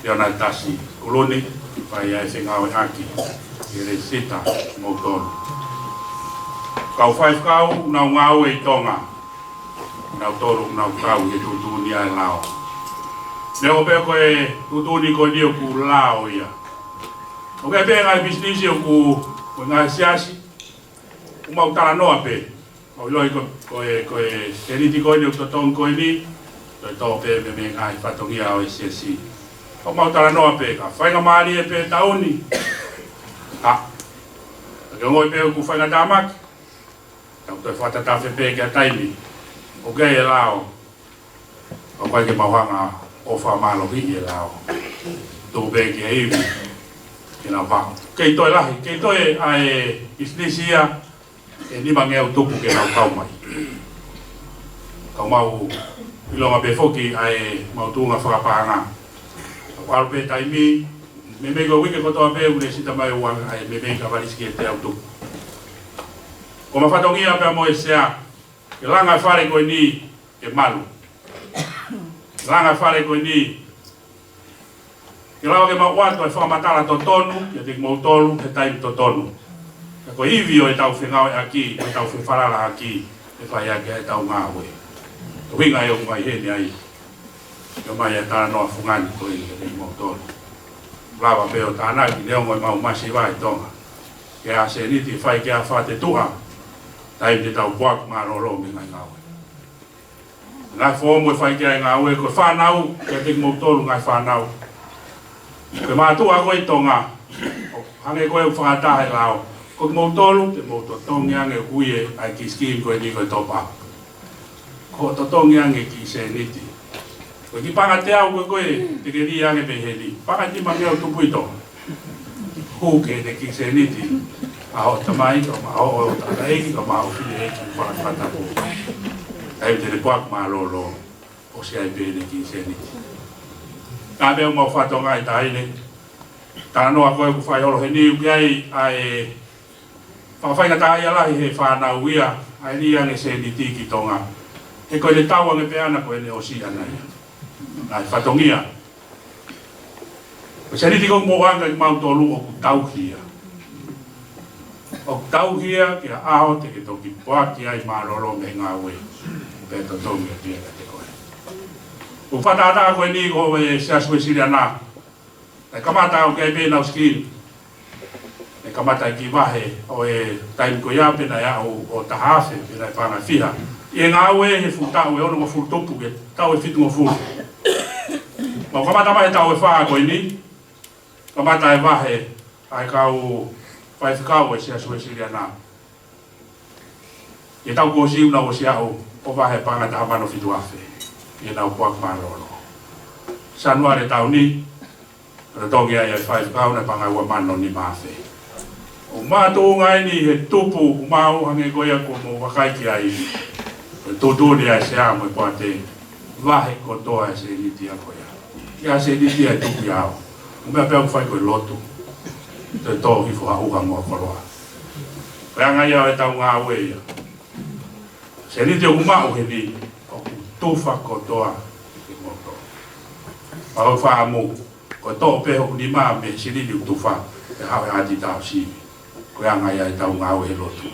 Ionaitasi ʻUluni, fai ai e fengāueʻaki, ʻi he lēsisita moutolu. Kau faifekau, ʻoku nau ngāue ʻi Tonga, nautolu ʻoku nau kau ʻi he tuʻutuʻuni ʻa e lao. Neongo pē ko e tuʻutuʻuni ko eni ʻoku lao ia. ʻOku ʻi ai pē ngaahi pisinisi ʻoku, ko e ngaahi siasi, ʻoku mau talanoa pē. ʻOku ou ʻiloʻi ko, ko e, ko e, seniti ko eni ʻoku totongi ko eni, toe tō pē mei he ngaahi fatongia ʻo e siasi. ʻOku mau talanoa pē, ka faingamālie pē taʻu ni. Ka, ka ke ongoʻi pē ʻoku faingatāmaki. Tau toe fakatatafe pē ki ha taimi. ʻOku ʻi ai e lao. ʻOku ʻikai ke mau hanga ʻo fakamālohiʻi e lao. Tuku pē ki he ivi. Ke nau pau. Kei toe lahi. Kei toe ʻa e pisinisi ia. ʻE nimangeau tupu ke nau kau mai. Ka mau ʻilonga pē foki ʻa e mau tuʻunga fakapaʻanga. ʻOku ʻalu pē taimi. Meimei ko e uike kotoa pē ʻoku lēsisita mai ʻa e meimei kavalisi ki he teau tupu. Ko ʻema fatongia pea mo e Sea, ke langa e fale ko eni ke malu. Langa e fale ko eni ke lava ke maʻu atu e fakamatala totonu kiate kimoutolu he taimi totonu. Ka ko e ivi ʻo ʻetau fengāueʻaki, ʻo ʻetau fefalalaʻaki, ʻe fai ʻaki ʻetau ngāue. Ko e ʻuhinga ia ʻoku ʻomai heni ai, ke ʻomai e talanoa fungani ko eni kiate kimoutolu. Lava pē ʻo tānaki neongo ʻemau masiva ʻi Tonga, ke ʻa e sēniti ʻe fai ke ʻa fatetuʻa, taimi te tau puaki mālōlō mei he ngaahi ngāue. Ngaahi foomu ʻe fai ki ai e ngāue, ko e fānau, kiate kimoutolu ngaahi fānau. Ko e mātuʻa ko ē ʻi Tonga, ʻo hangē ko e fakataha e lao, ko kimoutolu te mou totongi ange ʻoku ʻi ai e kiʻi scheme ko eni ko e top up. Ko e totongi ange e kiʻi sēniti. Ko e kiʻi paʻanga teau ko ē te ke lī ange mei heni, paʻanga ʻe nima ngeau tupu ʻi Tonga. Hū ki he kiʻi sēniti ʻa hoʻo tamai, kae ʻumaʻā hoʻo taʻataʻeiki, kae ʻumaʻā hoʻo fineʻeiki, fakafatapu. Taimi te ne puaki mālōlō, ʻosi ai pē ʻene kiʻi sēniti. Ka pea ʻoku mau fakatokangaʻi, taʻahine, talanoa ko ē ʻoku fai holo heni, ʻoku ʻi ai ʻa e fakafaingataʻaʻia lahi he fānau ia ʻa e lī ange e sēniti ki Tonga. He ko ʻene tau ange pē ʻana ko ʻene ʻosi ʻana ia. Naʻe fatongia. Ko e sēniti ko ē ʻoku mou ʻoange kiate kimautolu ʻoku tauhi ia. ʻOku tauhi ia ki he ʻaho te ke toki puaki ai mālōlō mei he ngāue, pea totongi atu ia kiate koe. Ko e fakatātā ko eni ko e Siasi Uēsiliana. Naʻe kamata ʻoku ʻi ai pē ʻenau scheme. Naʻe kamata e kiʻi vahe ʻo e taimi ko ia pē naʻe aʻu ʻo taha afe, pē naʻe paʻanga ʻe fiha. ʻI he ngāue he fuʻu taʻu ʻe onongofulu tupu ki he taʻu ʻe fitungofulu. Mau kamata mai he taʻu ʻe fā ko eni, kamata e vahe ʻa e kau faifekau ʻo e Siasi Uēsiliana. ʻI he taʻu kuo ʻosi naʻa ku ʻosi aʻu ʻo vahe paʻanga ʻe taha mano fitu afe ʻi heʻenau puaki mālōlō. Sānuali taʻu ni, totongi ai e faifekau naʻe paʻanga ʻe ua mano nima afe. ʻOku makatuʻunga eni he tupu ʻoku mau hangē ko ia ʻoku mou vakai ki ai. Ko e tuʻutuʻuni ʻa e Sea mo e Poate, vahe kotoa e sēniti ia ko ia. ʻI ai e sēniti ia ʻe tupu ʻi he ʻao. Ko e meʻa pē ʻoku fai ko e lotu. Toe tō hifo ha ʻuha mo ha koloa. Ko e anga ia ʻo ʻetau ngāue ia. Sēniti ʻoku maʻu heni, ʻoku tufa kotoa ʻi he moto. Pea ʻoku ou fakaʻamu, ko e toʻo pē hoku nima mei he silini ʻoku tufa, ʻe haʻu e ʻaati tau sivi. Ko e anga ia ʻetau ngāue he lotu.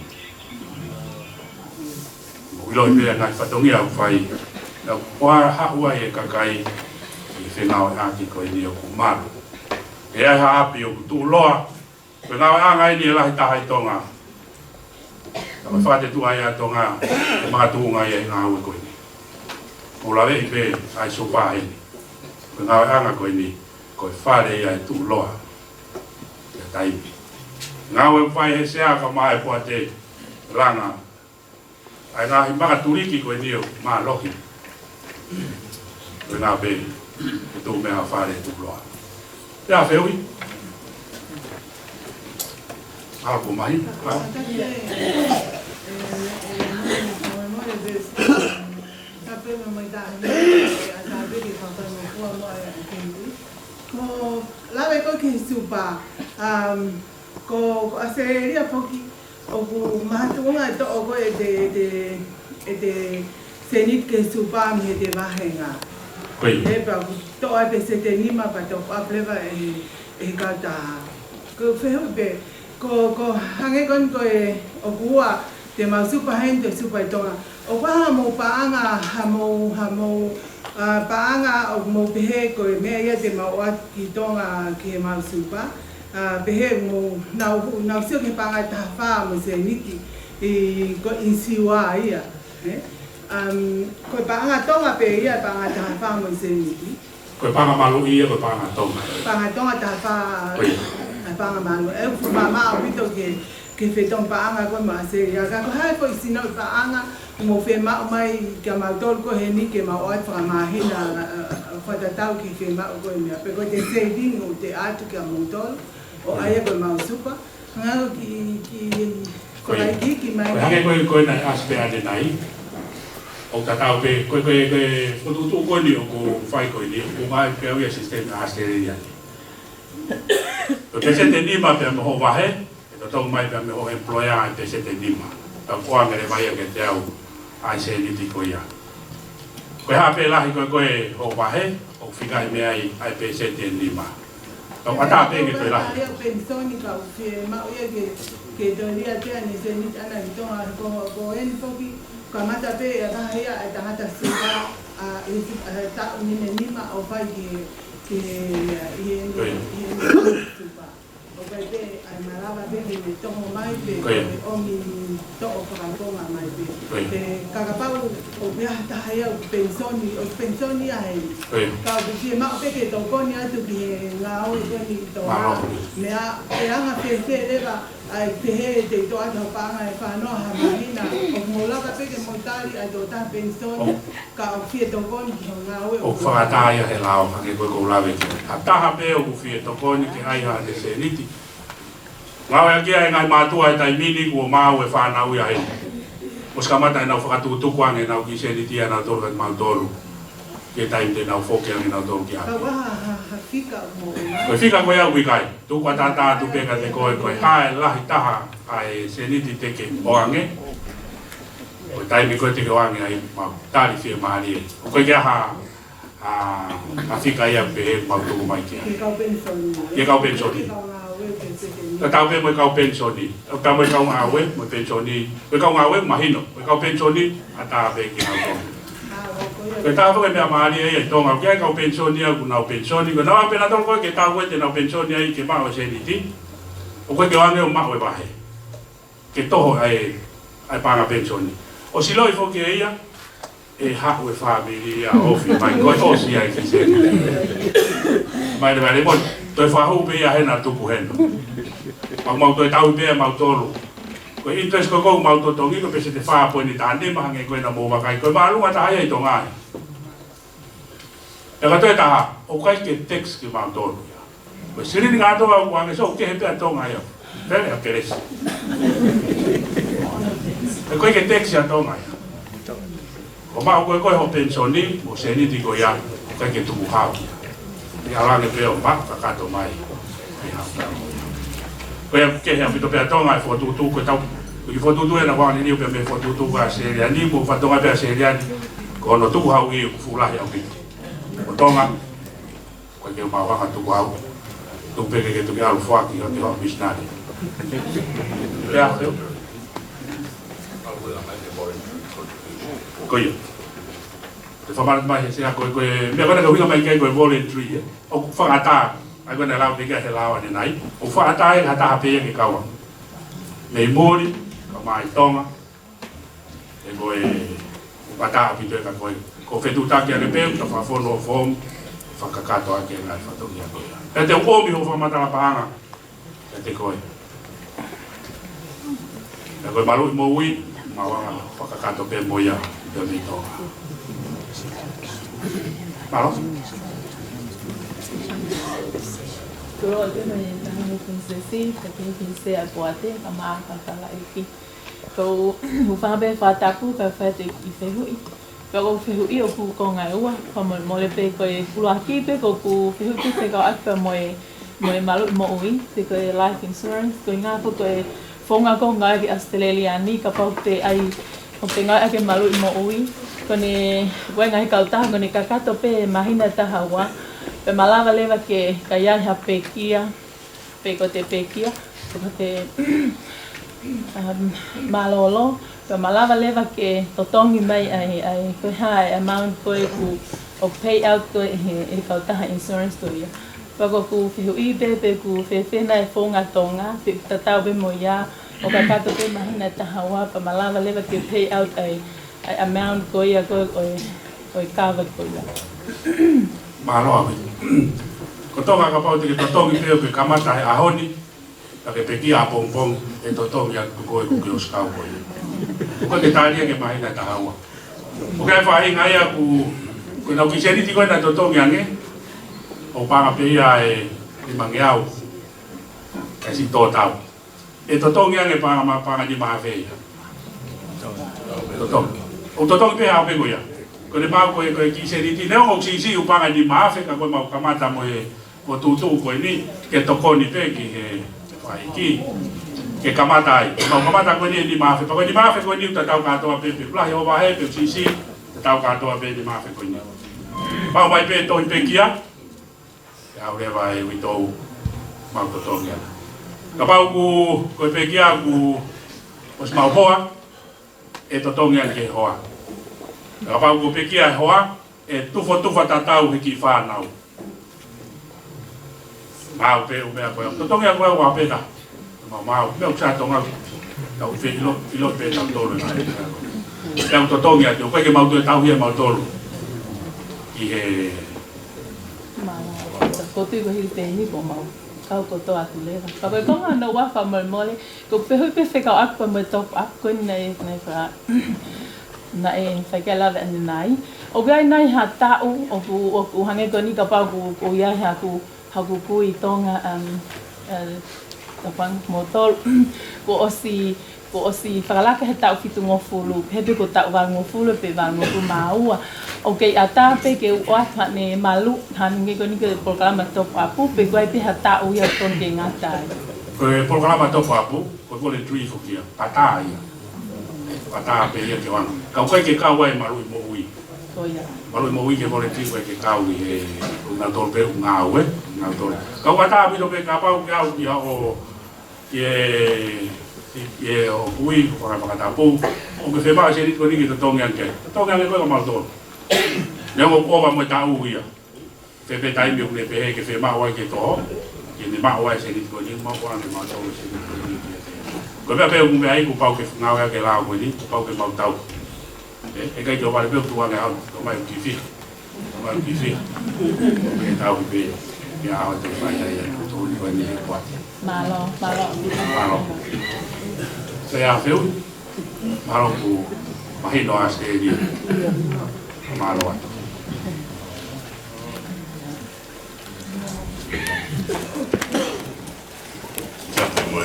Mou ʻiloʻi pē ʻa e ngaahi fatongia ʻoku fai, naʻa ʻoku haʻu ai e kakai ʻi he fengāueʻaki ko eni ʻoku malu. ʻI ai ha ʻapi ʻoku tuʻuloa, ko e ngāueʻanga eni ʻe lahi taha ʻi Tonga. Ka ko e fakatetuʻa ia ʻa Tonga, ʻe makatuʻunga ia ʻi he ngāue ko eni. Mou laveʻi pē ʻa e supa heni. Ko e ngāueʻanga ko eni, ko e fale ia ʻe tuʻuloa ʻi ha taimi. Ngāue ʻoku fai he Sea kae ʻumaʻā e Poate, langa ʻa e ngaahi makatuliki ko eni ʻo mālohi. Ko e ngāue pē, ʻe tuʻu mei ai ha fale ʻe tuʻuloa. Pea fehuʻi. ʻAlu ko mai. ʻA. Ko e lave ko ē ki he supa, um, ko, ko ʻAositelēlia foki, ʻoku makatuʻunga e toʻo ko ē ʻete, ʻete, ʻete sēniti ki he supa mei heʻete vāhenga. Ko ia. He pea ʻoku toʻo ai pē sēniti ʻe nima pea top up leva ʻe, ʻe he kautaha. Ko e fehuʻi pē, ko, ko e hangē ko eni ko e ʻoku ua, te mau supa heni, te supa ʻi Tonga. ʻOku ʻi ai haʻamou paʻanga, haʻamou, haʻamou, ʻa, paʻanga ʻoku mou pehē ko e meʻa ia te mau ʻoatu ki Tonga ki heʻemau supa. ʻA, pehē mo nau, nau sio ki he paʻanga ʻe taha fā mo e sēniti, ʻi, ko e ʻinisiua ia, ē? Um, ko e paʻanga Tonga pē ia, paʻanga ʻe taha fā mo e sēniti. Ko e paʻanga maluʻi ia, ko e paʻanga Tonga. Paʻanga Tonga ʻe taha fā, ko ia. ʻA e paʻanga maluʻi. ʻOku fuʻu maʻamaʻa ʻaupito ki he, ki he fetongi paʻanga ko ē maʻa Australia. Ka ko e hā e foʻi sino ʻi paʻanga, mou fiemaʻu mai kia mautolu ko eni ke mau ʻoatu fakamāhina, ʻa, ʻa, ʻa, fakatatau ki he fiemaʻu ko eni. Pea ko ʻete saving ʻoku te ʻoatu kia mautolu, ʻo ʻai ia ko ʻemau supa. Ngalo ki, ki, ko e, ko e, ki, ki mai. Ko e hangē ko e, ko e naʻe ʻasi pē ʻanenai. ʻOku tatau pē, ko e, ko e, ko e fokotuʻutuʻu ko eni ʻoku fai ko eni, ʻoku ʻomai pē ʻe he system ʻa ʻAositelēlia. Ko e peseti ʻe nima pē mei hoʻo vahe, ʻe totongi mai pē mei hoʻo employer ʻa e peseti ʻe nima. Ka ʻoange leva ia kiate au ʻa e sēniti ko ia. Ko e hā pē lahi ko ē ʻo e vahe, ʻoku fika ai mei ai ʻa e peseti ʻe nima. Ka ʻoku ʻatā pē ke toe lahi. Ia penisoni ka ʻoku fiemaʻu ia ke, ke toe lia ʻe he sēniti ʻana ki Tonga, ko, ko eni foki, kamata pē ʻe taha ia ʻa e tangata suka, ʻa e, ʻa e taʻu ni ʻe nima ʻo fai ke, ke, ʻi he, ʻi he, ʻi he suka. ʻOku ʻi ai pē ʻa e malava pē ke ne toho mai pē, ʻomi toʻo fakakonga mai pē. Pea kapau ʻoku ʻi ai ha taha ia ʻoku penisoni, ʻoku penisoni ia heni. Ka ʻoku fiemaʻu pē ke tokoni atu ki he ngāue ko eni ʻi Tonga. Meʻa, ʻe anga fēfē leva ʻa e pehē te u toʻo atu ha paʻanga ʻe fā noa ha māhina, ʻoku mou lava pē ke mou tali ʻa e tokotaha penisoni, ka ʻoku fie tokoni ki hoʻo ngāue. ʻOku fakaʻatā ia he lao, hangē ko e ʻoku ou lave ki ai. Ha taha pē ʻoku fie tokoni ke ʻai haʻane sēniti. Ngāueʻaki ia ʻe he ngaahi mātuʻa he taimi ni kuo maʻu e fānau ia heni. ʻOsi kamata ʻenau fakatukutuku ange ʻenau kiʻi sēniti ʻanautolu kiate kimautolu. Ki he taimi te nau foki ange ʻanautolu ki ʻapi. Ka ʻoku ʻi ai ha, ha, ha fika mo e. Ko e fika ko ia ʻoku ʻikai. Tuku ʻataʻatā atu pē kiate koe, ko e hā e lahi taha ʻa e sēniti te ke ʻoange. Ko e taimi ko ē te ke ʻoange ai, mau tali fiemālie. ʻOku ʻikai ke ʻi ai ha, ha, ha fika ia pē ʻe mau tuku mai ki ai. Ki he kau penisoni. Ki he kau penisoni. Ki he kau ngāue penisoni. Tatau pē mo e kau penisoni. Tatau mo e kau ngāue, mo e penisoni. Ko e kau ngāue, mahino. Ko e kau penisoni, ʻatā pē kinautolu. Ko e taha foki e meʻa mālie ia ʻi Tonga, ʻoku ʻi ai e kau penisoni ia ʻoku nau penisoni, ko ʻenau ʻapi ʻanautolu ko ē ke tau ko ē te nau penisoni ai ke maʻu e sēniti, ʻoku ʻikai ke ʻoange ʻo maʻu e vahe ke toho ai ʻa e paʻanga penisoni. ʻOsi ʻiloʻi foki ʻe ia, ʻe haʻu e fāmili ia ʻo ofi mai, ko e ʻosi ai ki sēniti. Mai le, mai le, mo toe fakahū pē ia hena tupu hena. Mau, mau toe tauhi pē mautolu. Ko e interest ko ē ʻoku mau totongi, ko e peseti ʻe fā poini taha nima hangē ko ē naʻa mou vakai. Ko e māʻolunga taha ia ʻi Tonga ē. Pea ko e toe taha, ʻoku ʻikai ke tax kimautolu ia. Ko e silini kātoa ʻoku ʻoange, so ʻoku kehe pē ʻa Tonga ia. Pele ʻa Kelesi. ʻOku ʻikai ke tax ʻa Tonga ia. Ko e maʻu ko ē ko ē hoʻo penisoni, mo e sēniti ko ia, ʻoku ʻikai ke tukuhau. ʻE ʻalu ange pē ʻo maʻu kakato mai. Ko ia ʻoku kehe ʻaupito pē ʻa Tonga he fokotuʻutuʻu ko ē ʻetau. Ko e kiʻi fokotuʻutuʻu ʻena ʻoku ʻalu ange ni pē mei he fokotuʻutuʻu ʻa Sēliani, mo e fatongia pē ʻa Sēliani. Ko hono tukuhau ʻi he ʻoku fuʻu lahi ʻaupito. Ko Tonga, ʻoku ʻikai ke mau hanga tukuhau. Tuku pē ke ke toki ʻalu foaki ʻo te hoa misinale. Pea, pea. Ko ia. Te fakamanatu mai he sea ko e, ko e, meʻa ko ena ʻoku ʻuhinga mai ki ai ko e voluntary, ē. ʻOku fakaʻatā, ʻa ia ko ena lau pē ki ai he lao ʻanenai. ʻOku fakaʻatā ʻe ha taha pē ia ke kau ange. Mei muli, kae ʻumaʻā ʻi Tonga. ʻE ko e, ʻoku ʻatā ʻaupito ia ka ko e, ko e fetuʻutaki ange pē, ka fakafonu hoʻo foomu, fakakakato ʻaki e ngaahi fatongia ko ia. Pea te u ʻomi hoʻo fakamatala paʻanga kiate koe. Pea ko e maluʻi moʻui, mau hanga ʻo fakakakato pē mo ia, pea mei Tonga. Mālō. Tuʻu atu mo e Tangata Pilinisesi, ka ke ki se a poate, ka mā ka tala eki. Ko u, u fanga pē fakatapu, ka fai atu e kiʻi fehuʻi. Pea ko e fehuʻi ʻoku konga ʻe ua, fakamolemole pē ko e ʻuluaki pē ko ʻeku fehuʻi pē fekauʻaki pē mo e, mo e maluʻi moʻui, pe ko e life insurance, ko e ʻuhinga ko e founga ko ē ʻoku ngāueʻaki ʻi ʻAositelēlia ni, kapau te ʻai, ʻoku te ngāueʻaki e maluʻi moʻui, ko ʻene, ʻoku ʻi ai e ngaahi kautaha, ko ʻene kakato pē māhina ʻe taha ua, pea malava leva ke, ka ʻi ai ha pekia, pe ko e pekia, pe ko e, um, mālōlō, pea malava leva ke totongi mai ai, ʻa e, ko e hā e amount ko ē ʻoku, ʻoku pay out ko ē ʻe he, ʻe he kautaha insurance ko ia. Pea ko ʻeku fehuʻi pē, pe ʻoku fēfē nai e founga ʻa Tonga, pe ʻoku tatau pē mo ia, ʻoku kakato pē māhina ʻe taha ua, pea malava leva ke pay out ai, ʻa e amount ko ia ko ē, ʻo e, ʻo e cover ko ia. Mālō ʻaupito. Ko Tonga kapau te ke totongi pē ʻoku ke kamata he ʻaho ni, ka ke pekia ʻapongipongi, ʻe totongi atu koe ʻoku ke ʻosi kau ko ia. ʻOku ʻikai ke tālia ke māhina ʻe taha ua. ʻOku ʻi ai e faʻahinga ia ʻoku, ko ʻenau kiʻi sēniti ko ē naʻe totongi ange, ʻoku paʻanga pē ia ʻe nimangeau, ʻe siʻi tō tau. ʻE totongi ange paʻanga ma, paʻanga nima afe ia. Totongi. ʻOku totongi pē ʻaho pē ko ia. Ko ʻene maʻu ko e, ko e kiʻi sēniti, neongo ʻoku siʻisiʻi ʻū paʻanga nima afe ka ko e mau kamata mo e, mo e tuʻutuʻu ko eni, ke tokoni pē ki he faʻahiki. Ke kamata ai. Mau kamata ko eni ʻe nima afe. Pea ko e nima afe ko eni ʻoku tatau kātoa pē, pe ʻoku lahi ʻo vahe, pe ʻoku siʻisiʻi, tatau kātoa pē nima afe ko eni. Mau mai pē tohi pekia. Ke ʻalu leva e uitou, mau totongi ʻaki. Kapau ʻoku, ko e pekia ʻoku ʻosi mau hoa, ʻe totongi ʻaki e hoa. Kapau ʻoku pekia e hoa, ʻe tufotufa tatau he kiʻi fānau. Mau pē ʻū meʻa ko ē. Totongi ʻaki ʻo ua pē ka. Mau, mau, meʻa ʻoku sai Tonga. Tau fie ʻilo, ʻilo pē tautolu ʻa e meʻa ko ē. Pea ʻoku totongi ʻaki ʻoku ʻikai ke mau toe tauhi ʻe mautolu. ʻI he Mālō, ko tui ko hili pē ni ko mau. Kau kotoa atu leva. Ka ko e konga no wa fa mole mole. Ko pē hui pē fekau ʻaku pē mo e top ʻaku ko eni naʻe, naʻe fa-, naʻe fai ke lave ʻanenai. ʻOku ʻi ai nai ha taʻu, ʻoku, ʻoku hangē ko eni kapau ʻoku, ʻoku ʻi ai haku, haku kui Tonga, um, uh, Tapang Motol, kuo ʻosi, kuo ʻosi fakalaka he taʻu fitungofulu, he pē ko e taʻu valungofulu, pe valungofulu mā ua. ʻOku kei ʻatā pē ke u ʻoatu haʻane malu, hangē ko eni ko e polokalama top up, pe ko e hā pē ha taʻu ia ʻoku tonu ke ngata ai. Ko e polokalama top up, ko e voluntary foki ia, pata ia. Pata pē ia ke ʻoange. Ka ʻoku ʻikai ke kau ai maluʻi moʻui. Ko ia. Maluʻi moʻui ke voluntary ʻoku ʻikai ke kau ʻi he, ʻoku nau tolu pē ʻoku ngāue, ʻoku nau tolu. Ka ʻoku ʻatā ʻaupito pē kapau ke aʻu ki he ʻaho ʻi he, ʻi he ʻoku ui, ko e fakatapu, ʻoku ke fiemaʻu e sēniti ko eni ke totongi ange, totongi ange ko ē ka mau tolu. Neongo ʻoku ʻova mo e taʻu ia. Fēfē taimi ʻoku ne pehē ke fiemaʻu ai ke tō, ke ne maʻu ai e sēniti ko eni, mau ʻoange mautolu e sēniti ko eni kiate ia. Ko e meʻa pē ʻoku meʻa ai kuo pau ke ngāueʻaki e lao ko eni, kuo pau ke mau tau. ʻE, ʻe ʻikai ke ʻohovale pē ʻoku tuʻu ange au, tō mai ʻoku kiʻi fiha. Tō mai ʻoku kiʻi fiha. ʻOku ke tauhi pē, ia ʻaho te fai ai, ia tō ni ko eni he kuati. Mālō, mālō. Mālō. Pea feu, mālō ʻoku mahino ʻa Sitēlia. Mālō atu. Tapu mo e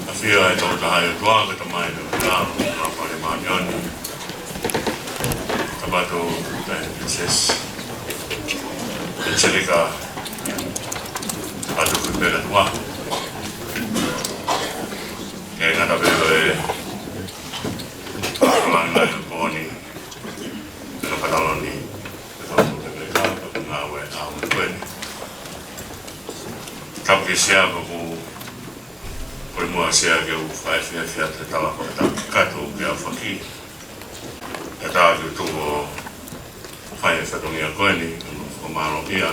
ʻafio ʻa e Tangataʻeiki ʻOtua, ko e Tamai ʻo e ʻOtua, ʻo e Laumālie Māʻoniʻoni. Tapu atu ki he Pilinisesi ʻAngelika ʻAtukupeka Tuʻa. Ke ngata pē ʻa e kalanga ʻo e pō ni, ʻa e fakaloni, ʻa e fakaloni, ʻa e ngāue ʻa e ʻaho ko eni. Tapu ki he Sea ʻoku, ko e muʻa Sea ke u fai fiefia te tala ko e tapu ki kato ke a faki. E tā ki utu ʻo fai e fatongia ko eni, ʻo mālō ia.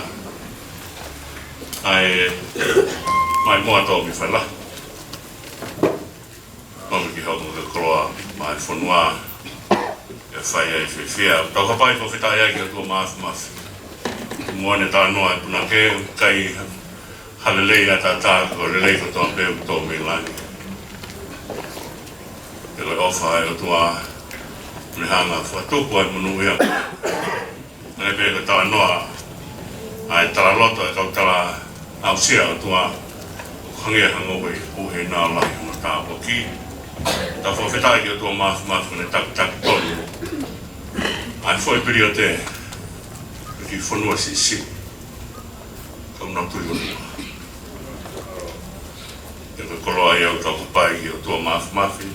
ʻA e mai mua tō mi fala. Mami ki hau mo ke koloa mai fonua. E fai ai fiefia. Tau ka pai ko fita ia ki ʻOtua Māfimafi. Mo ne talanoa e punake, kai ha lelei ʻataʻatā ko e lelei kotoa pē ʻoku tō mei langi. Pea ko e ʻofa ʻa e ʻOtua, ne hanga fakatupu ai monūʻia. Naʻe pehē ko e talanoa, ʻa e talaloto ʻa e kau tala aʻusia ʻOtua, ʻoku hangē ha ngoue ʻi he puhe ʻi he nau lahi hono tāpuaki. Tau fakafetaʻi ki he ʻOtua Māfimafi ko ʻene takitaki tonu ʻa e foʻi piliote ki he fonua siʻisiʻi. Kau nau tui ʻOtua. Pea ko e koloa ia ʻoku tau ka pai ki he ʻOtua Māfimafi.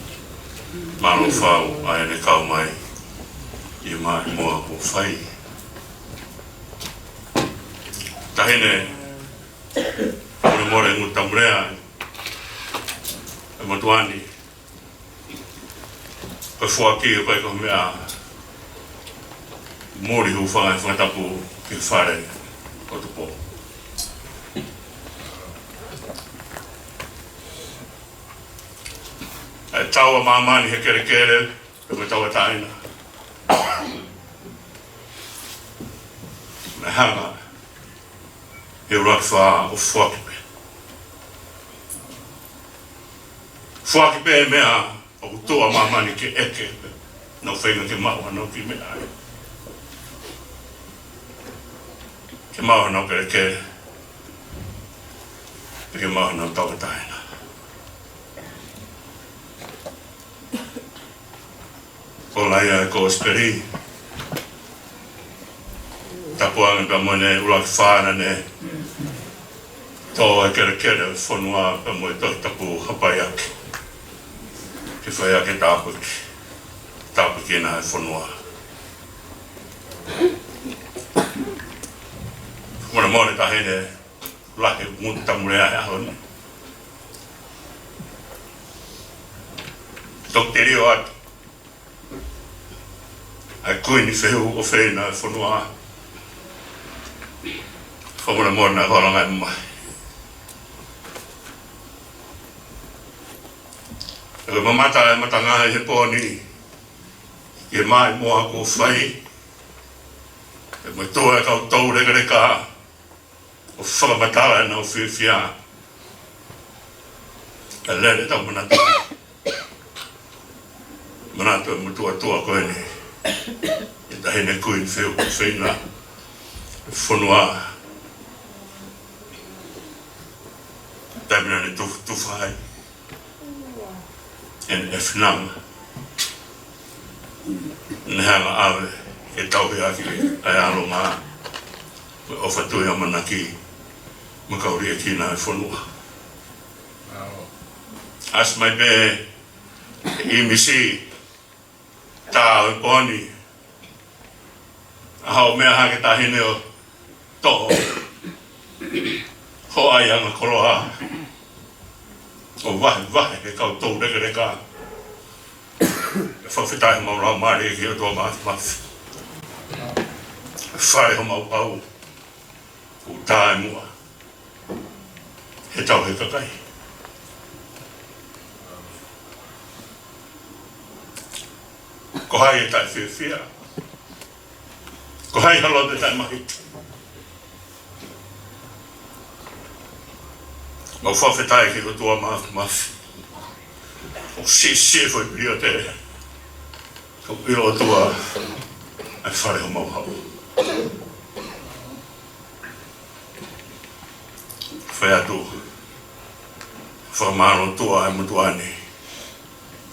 Mālō fau ʻa ʻene kau mai ʻi he mai moa kuo fai. Taʻahine, mole mole ngu tamulea, ʻe motuʻa ni, ko e foaki ko e ko e meʻa muli hūfanga he fakatapu ki he fale ʻo Tupou. ʻE tau ʻa māmani he kelekele, pe ko e tauʻatāina. Naʻe hanga he ʻuluaki fā ʻo foaki pē. Foaki pē meʻa ʻoku tuʻu ʻa māmani ke ʻeke pē. Nau feinga ke maʻu hanau kiʻi meʻa ai. Ke maʻu hanau kelekele. Pe ke maʻu hanau tauʻatāina. Ko e lea ia ʻa e Kosipeli. Tapu ange pea mo ʻene ʻuluaki fā naʻa ne Tō e kelekele ʻo e fonua pea mo e Tohi Tapu Hapaiaki, ke fai ʻaki e tāpuaki, tāpuekina e fonua. Fakamolemole Taʻahine Lahi Ngutamulea he ʻaho ni. Toki telio atu ʻa e Kuini Fehuʻofeina ʻo e fonua. Fakamolemole naʻe hola ngai mai. ʻE mamata e matanga ʻi he pō ni ki he maʻimoa kuo fai, ʻe mo e tuʻu e kau toulekeleka ʻo fakamatala ʻenau fiefia. ʻE lele ʻetau manatu, manatu e motuʻa tuʻa ko eni, e Taʻahine Kuini Fehuʻofeina ʻo e fonua. Taimi naʻa ne tufutufa ai ʻene finanga, ne hanga ʻo ʻave ke tauhi ʻaki ʻa e ʻalunga mo e ʻofa, tui, ʻamanaki mo e kau liʻekina ʻo e fonua. ʻAsi mai pē ʻi he ʻīmisi tā ʻo e pō ni, ʻa hoʻo meʻa hake Taʻahine ʻo toʻo ho ʻaiʻanga koloa ʻo vahevahe he kau toulekeleka. ʻE fakafetaʻi homau laumālie ki he ʻOtua Māfimafi. Fale homau hau kuo tā ʻi muʻa he tauhi e kakai. Ko hai ʻe taʻefiefia? Ko hai ha loto ʻe taʻemahiki? Mau fakafetaʻi ki he ʻOtua Māfimafi. ʻOku siʻisiʻi e foʻi piliote, ʻoku ʻilo ʻOtua ʻa e fale homau hau. Fai atu e fakamālō atu ʻa e motuʻa ni,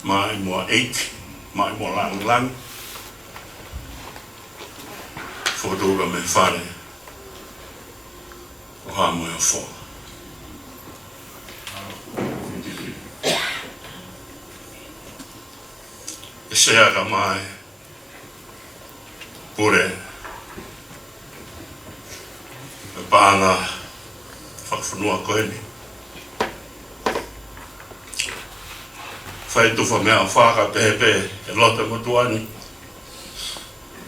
maʻimoa ʻeiki, maʻimoa lāngilangi, fokotuʻu mei he fale ʻo Haʻa Moheofo. ʻE Sea kae ʻumaʻā e pule ʻo e paʻanga fakafonua ko eni. Fai tufa meʻaʻofa kae pehē pē e loto e motuʻa ni.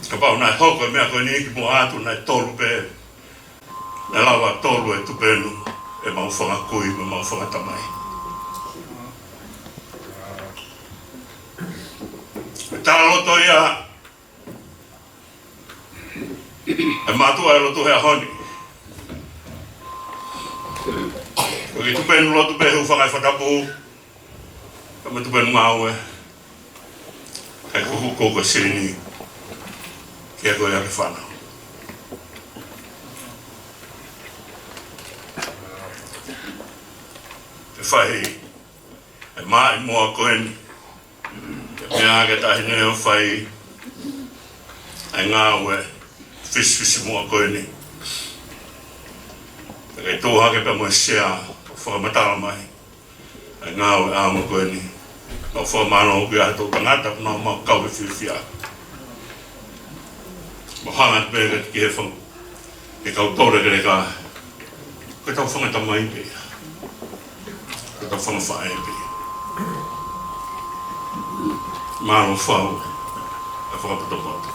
Kapau naʻe hoko e meʻa ko eni ki muʻa atu, naʻe tolu pē, naʻe lava tolu e tupenu ʻemau fanga kui mo ʻemau fanga tamai. Ko e talaloto ia ʻa e mātuʻa ʻo e lotu he ʻaho ni. Ko e kiʻi tupenu lotu pē he ʻū fanga fakatapu, ka mo e tupenu ngāue, kae kuku ko e silini ke ako ʻaki e fānau. ʻE fai e maʻimoa ko eni, ke meʻa hake Taʻahine ʻo fai e ngāue fisifisimuʻa ko eni. Ke tuʻu hake pea mo e Sea ʻo fakamatala mai e ngāue ʻaonga ko eni. Mau fakamālō ki he toʻutangata kuo nau maʻu e fiefia. Mau hanga pē ki he fanga, ki he kau toulekeleka, ko ʻetau fanga tamai pē ia, ko ʻetau fanga faʻē pē ia. Mālō fau e fakapotopoto.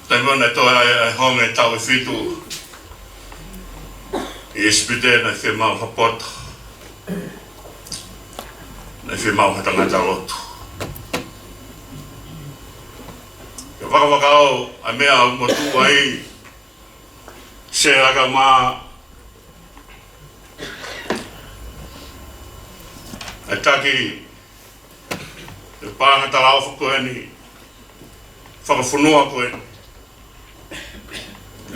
Taimi naʻe toe ai e honge taʻu ʻe fitu ʻi ʻIsipite, naʻe fiemaʻu ha poto, naʻe fiemaʻu ha tangata lotu. Ke fakafakaʻau ʻa e meʻa ʻoku motuʻa ai, Sea kae ʻumaʻā e taki e paʻanga talaʻofa ko eni, fakafonua ko eni.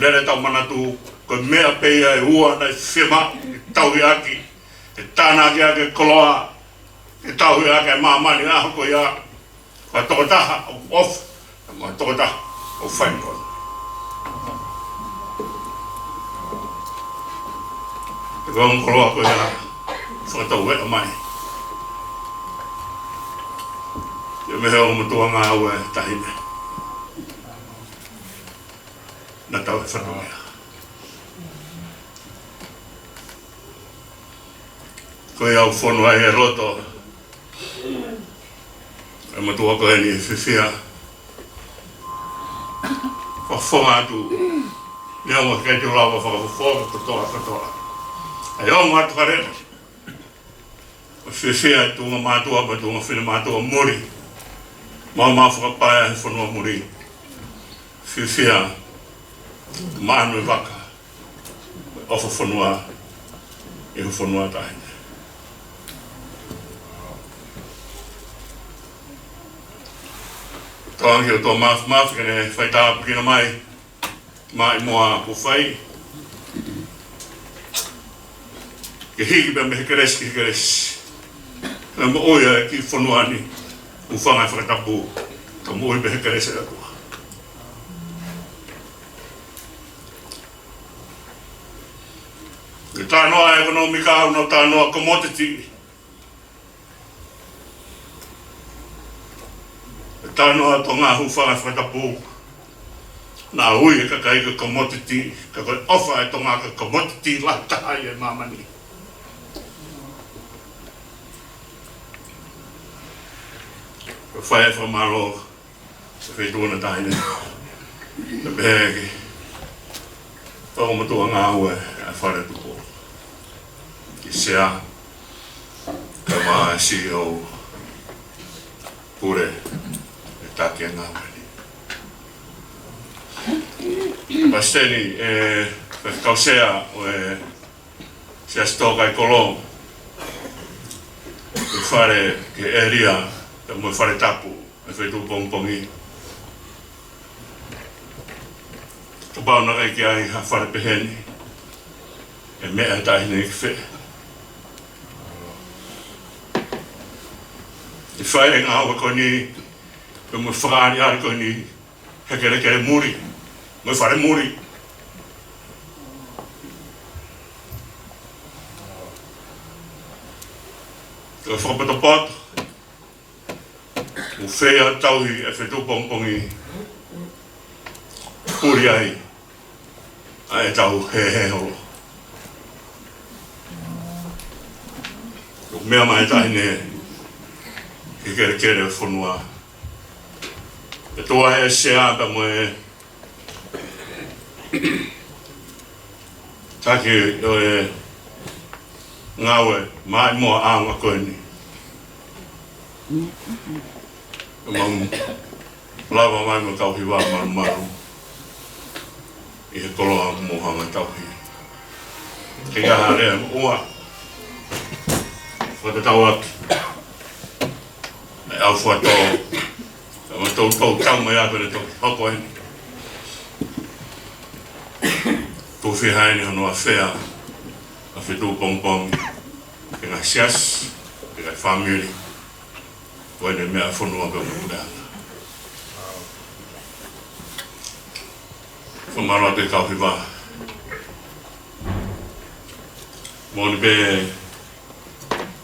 Lele ʻetau manatu, ko e meʻa pē ia ʻe ua naʻe fiemaʻu ke tauhi ʻaki, ke tānaki ʻaki e koloa, ke tauhi ʻaki e māmani ʻaho ko ia. Ko e tokotaha ʻoku ʻofa, mo e tokotaha ʻoku fai mo. Ko e ongo koloa ko ia, fakatau e mai. Ia mei he ongo motuʻa ngāue taʻahine. Naʻa tau e fatongia. Ko ia ʻoku fonu ai e loto e motuʻa ko eni, fiefia. Fakafofonga atu. Neongo ʻoku ʻikai te u lava fakafofonga kotoa kotoa. ʻA e ongo atu kalena. Fiefia e tuʻunga mātuʻa, mo e tuʻunga finemātuʻa muli. Maumau fakapae he fonua muli. Fiefia. Maʻanu e vaka. ʻOfa fonua, ʻi he fonua taʻahine. Tokanga ki he ʻOtua Māfimafi ke ne faitāpuekina mai, mai mo a ku fai. Ke hiki pē mei he kelesi ki he kelesi. Ke moʻui ʻa e kiʻi fonua ni, hūfanga he fakatapu, ka moʻui pē he kelesi ʻa e ʻOtua. Ke talanoa ʻekonōmika, ʻoku nau talanoa commodity. Ke talanoa Tonga, hūfanga he fakatapu. Naʻa ui e kakai ko e commodity, ka ko e ʻofa ʻa e Tonga ko e commodity lahi taha ʻi he māmani. Ko e fai e fakamālō, se feituʻu na taʻahine. Ka pehē ki he ongo motuʻa ngāue ʻa e Fale Tupou. Ki he Sea, kae ʻumaʻā e C E O, Pule, e taki e ngāue ni. Palesiteni, e, Faifekau Sea ʻo e Siasi Tō Kai Kolo, e fale ki he ʻēlia, pea mo e fale tapu, e feituʻu pongipongi. Kapau naʻe ʻikai ke ʻi ai ha fale pehē ni, e meʻa e taʻahine ki fē. ʻI he fai e ngāue ko eni, pea mo e fakaʻaliʻali ko eni, he kelekele muli, mo e fale muli. Ko e fakapotopoto, ʻoku fai ʻa e tauhi e feituʻu pongipongi, puli ai ʻa e tau hēhē holo. ʻOku meʻa mai e taʻahine ki he kelekele ʻo e fonua. E toa e Sea pea mo e taki ʻo e ngāue mai mo e ʻaonga ko eni. Mau lava mai mo e kau hiva malumalu ʻi he koloa mo hanga tauhi. Ke ngā hale mo ua. Fakatatau atu. ʻE au fuatō, ka ma tau tau tau mai atu ne toki hoko eni. Tau fiha eni hono ʻafea ʻa e feituʻu pongipongi, ke ngaahi siasi, ke ngaahi fāmili, ko eni meʻa fonua pea mo e puleʻanga. Fakamālō atu e kau hiva. Moʻoni pē,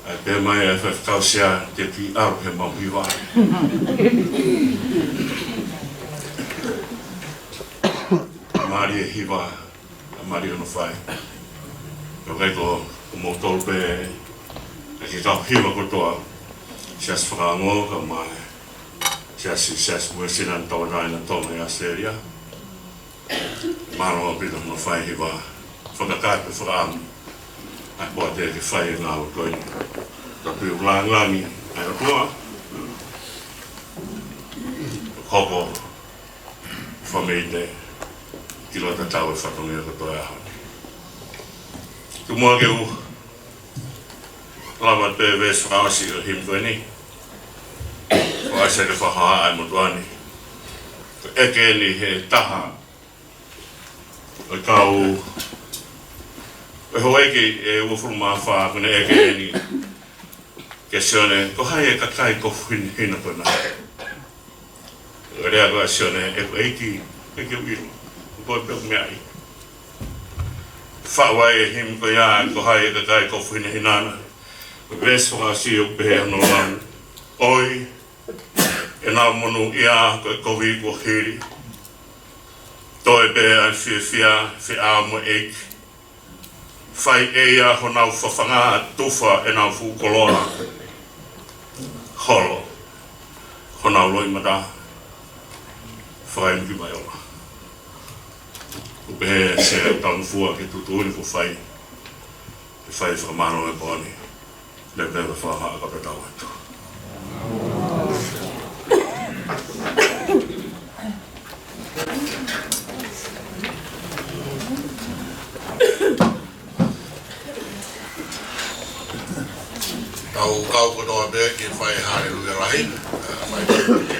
ʻa e pehē mai ʻa e Faifekau Sea te u kiʻi ʻalu he mau hiva. Mālie e hiva, ʻa mālie hono fai. Ka ʻoku ʻikai ko, ko moutolu pē, ʻa e kau hiva kotoa, Siasi Fakaongo, kae ʻumaʻā e Siasi, Siasi Uēsiliana Tauʻatāina Tonga ʻi ʻAositelēlia. Mālō ʻaupito hono fai hiva, fakakakato, fakaʻamu ʻa e poate ke fai e ngāue ko eni. Tau tui ʻoku lāngilangi ʻa e ʻOtua, hoko fāmili te kilo tatau e fatongia kotoa e ʻaho ni. Kimuʻa ke u lava pē veesi fakaʻosi ʻo e himi ko eni. Ko e ʻasi ke fakahā ʻa e motuʻa ni. Ko e ʻeke eni he taha ʻo e kau, ʻo e houʻeiki ʻe uofulu mā fā, ko ʻene ʻeke eni kia Sione, ko hai e kakai ko hinehina ko ena? Ko e lea ko ē ʻa Sione, ʻeku ʻEiki, ʻeku ʻilo, ko koe pē ʻoku meaʻi. Faʻu ai e himi ko ia, ko hai e kakai kofu hinehina na. Veesi fakaʻosi ʻoku pehē hono lau: ʻOi, ʻenau monūʻia ko e kovi kuo hili. Toe pē ʻa e fiefia, feʻao mo e ʻeiki. Fai ʻe ia honau fafanga, tufa ʻenau fuʻu koloa. Holo honau loʻimata, fai muki mai ola. ʻOku pehē ʻe Sea Taunufua ki he tuʻutuʻuni kuo fai, ke fai fakamālō e pō ni. Leveleva e fakahā ka pē tau atu. Tau kau kotoa pē ke fai haleluia lahi. Fai.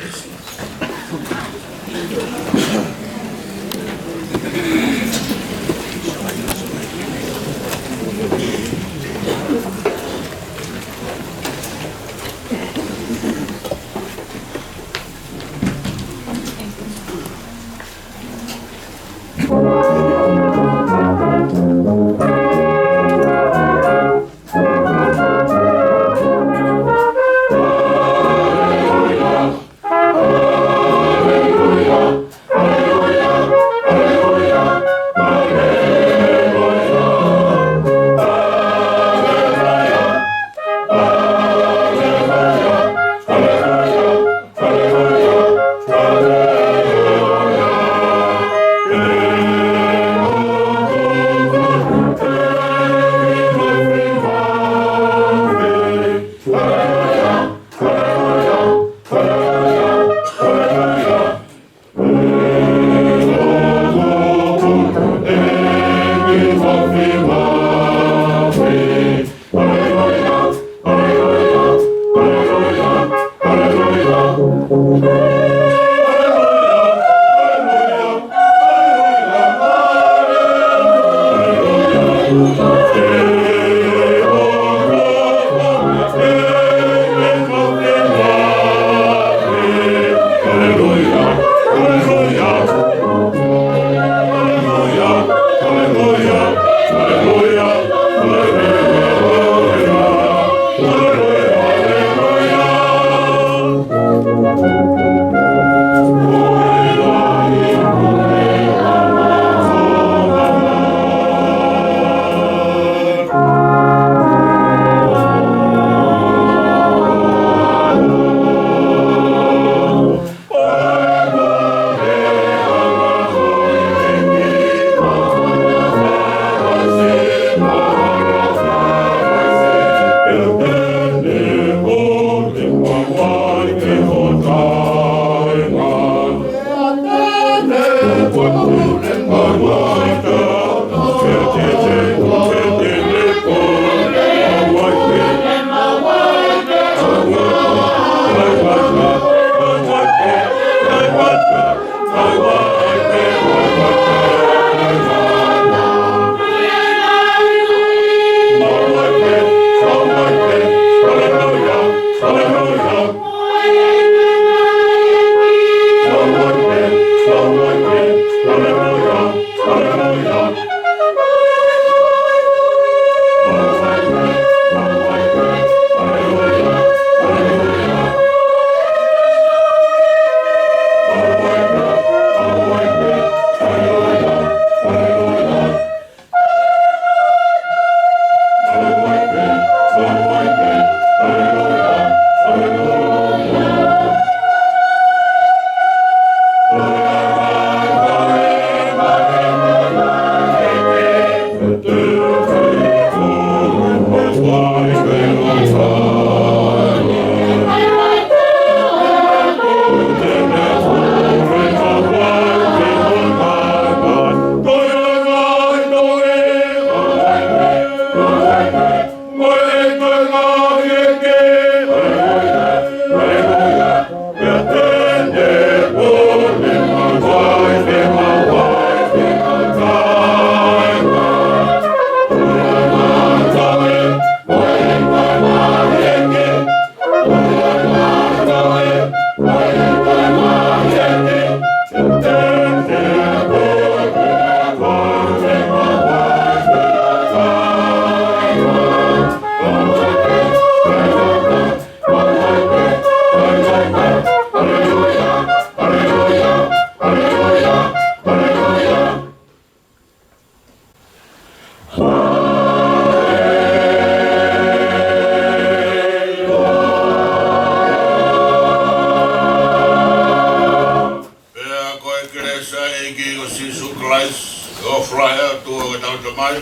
Mai,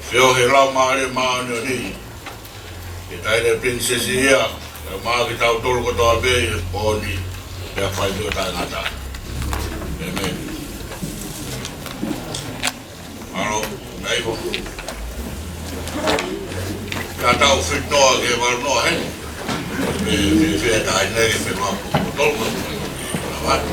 feohi lau mālie māʻoniʻoni. Ke taile Pilinisesi ia, ʻe maʻa kitautolu kotoa pē ʻi he pō ni, pea fai ʻo taʻengata. ʻĒmeni. Mālō, nai ko. Ka tau fitoa ke valu noa heni. Pe, pe, pe, taʻe neke pe mapu. Tolu ko. Mālō.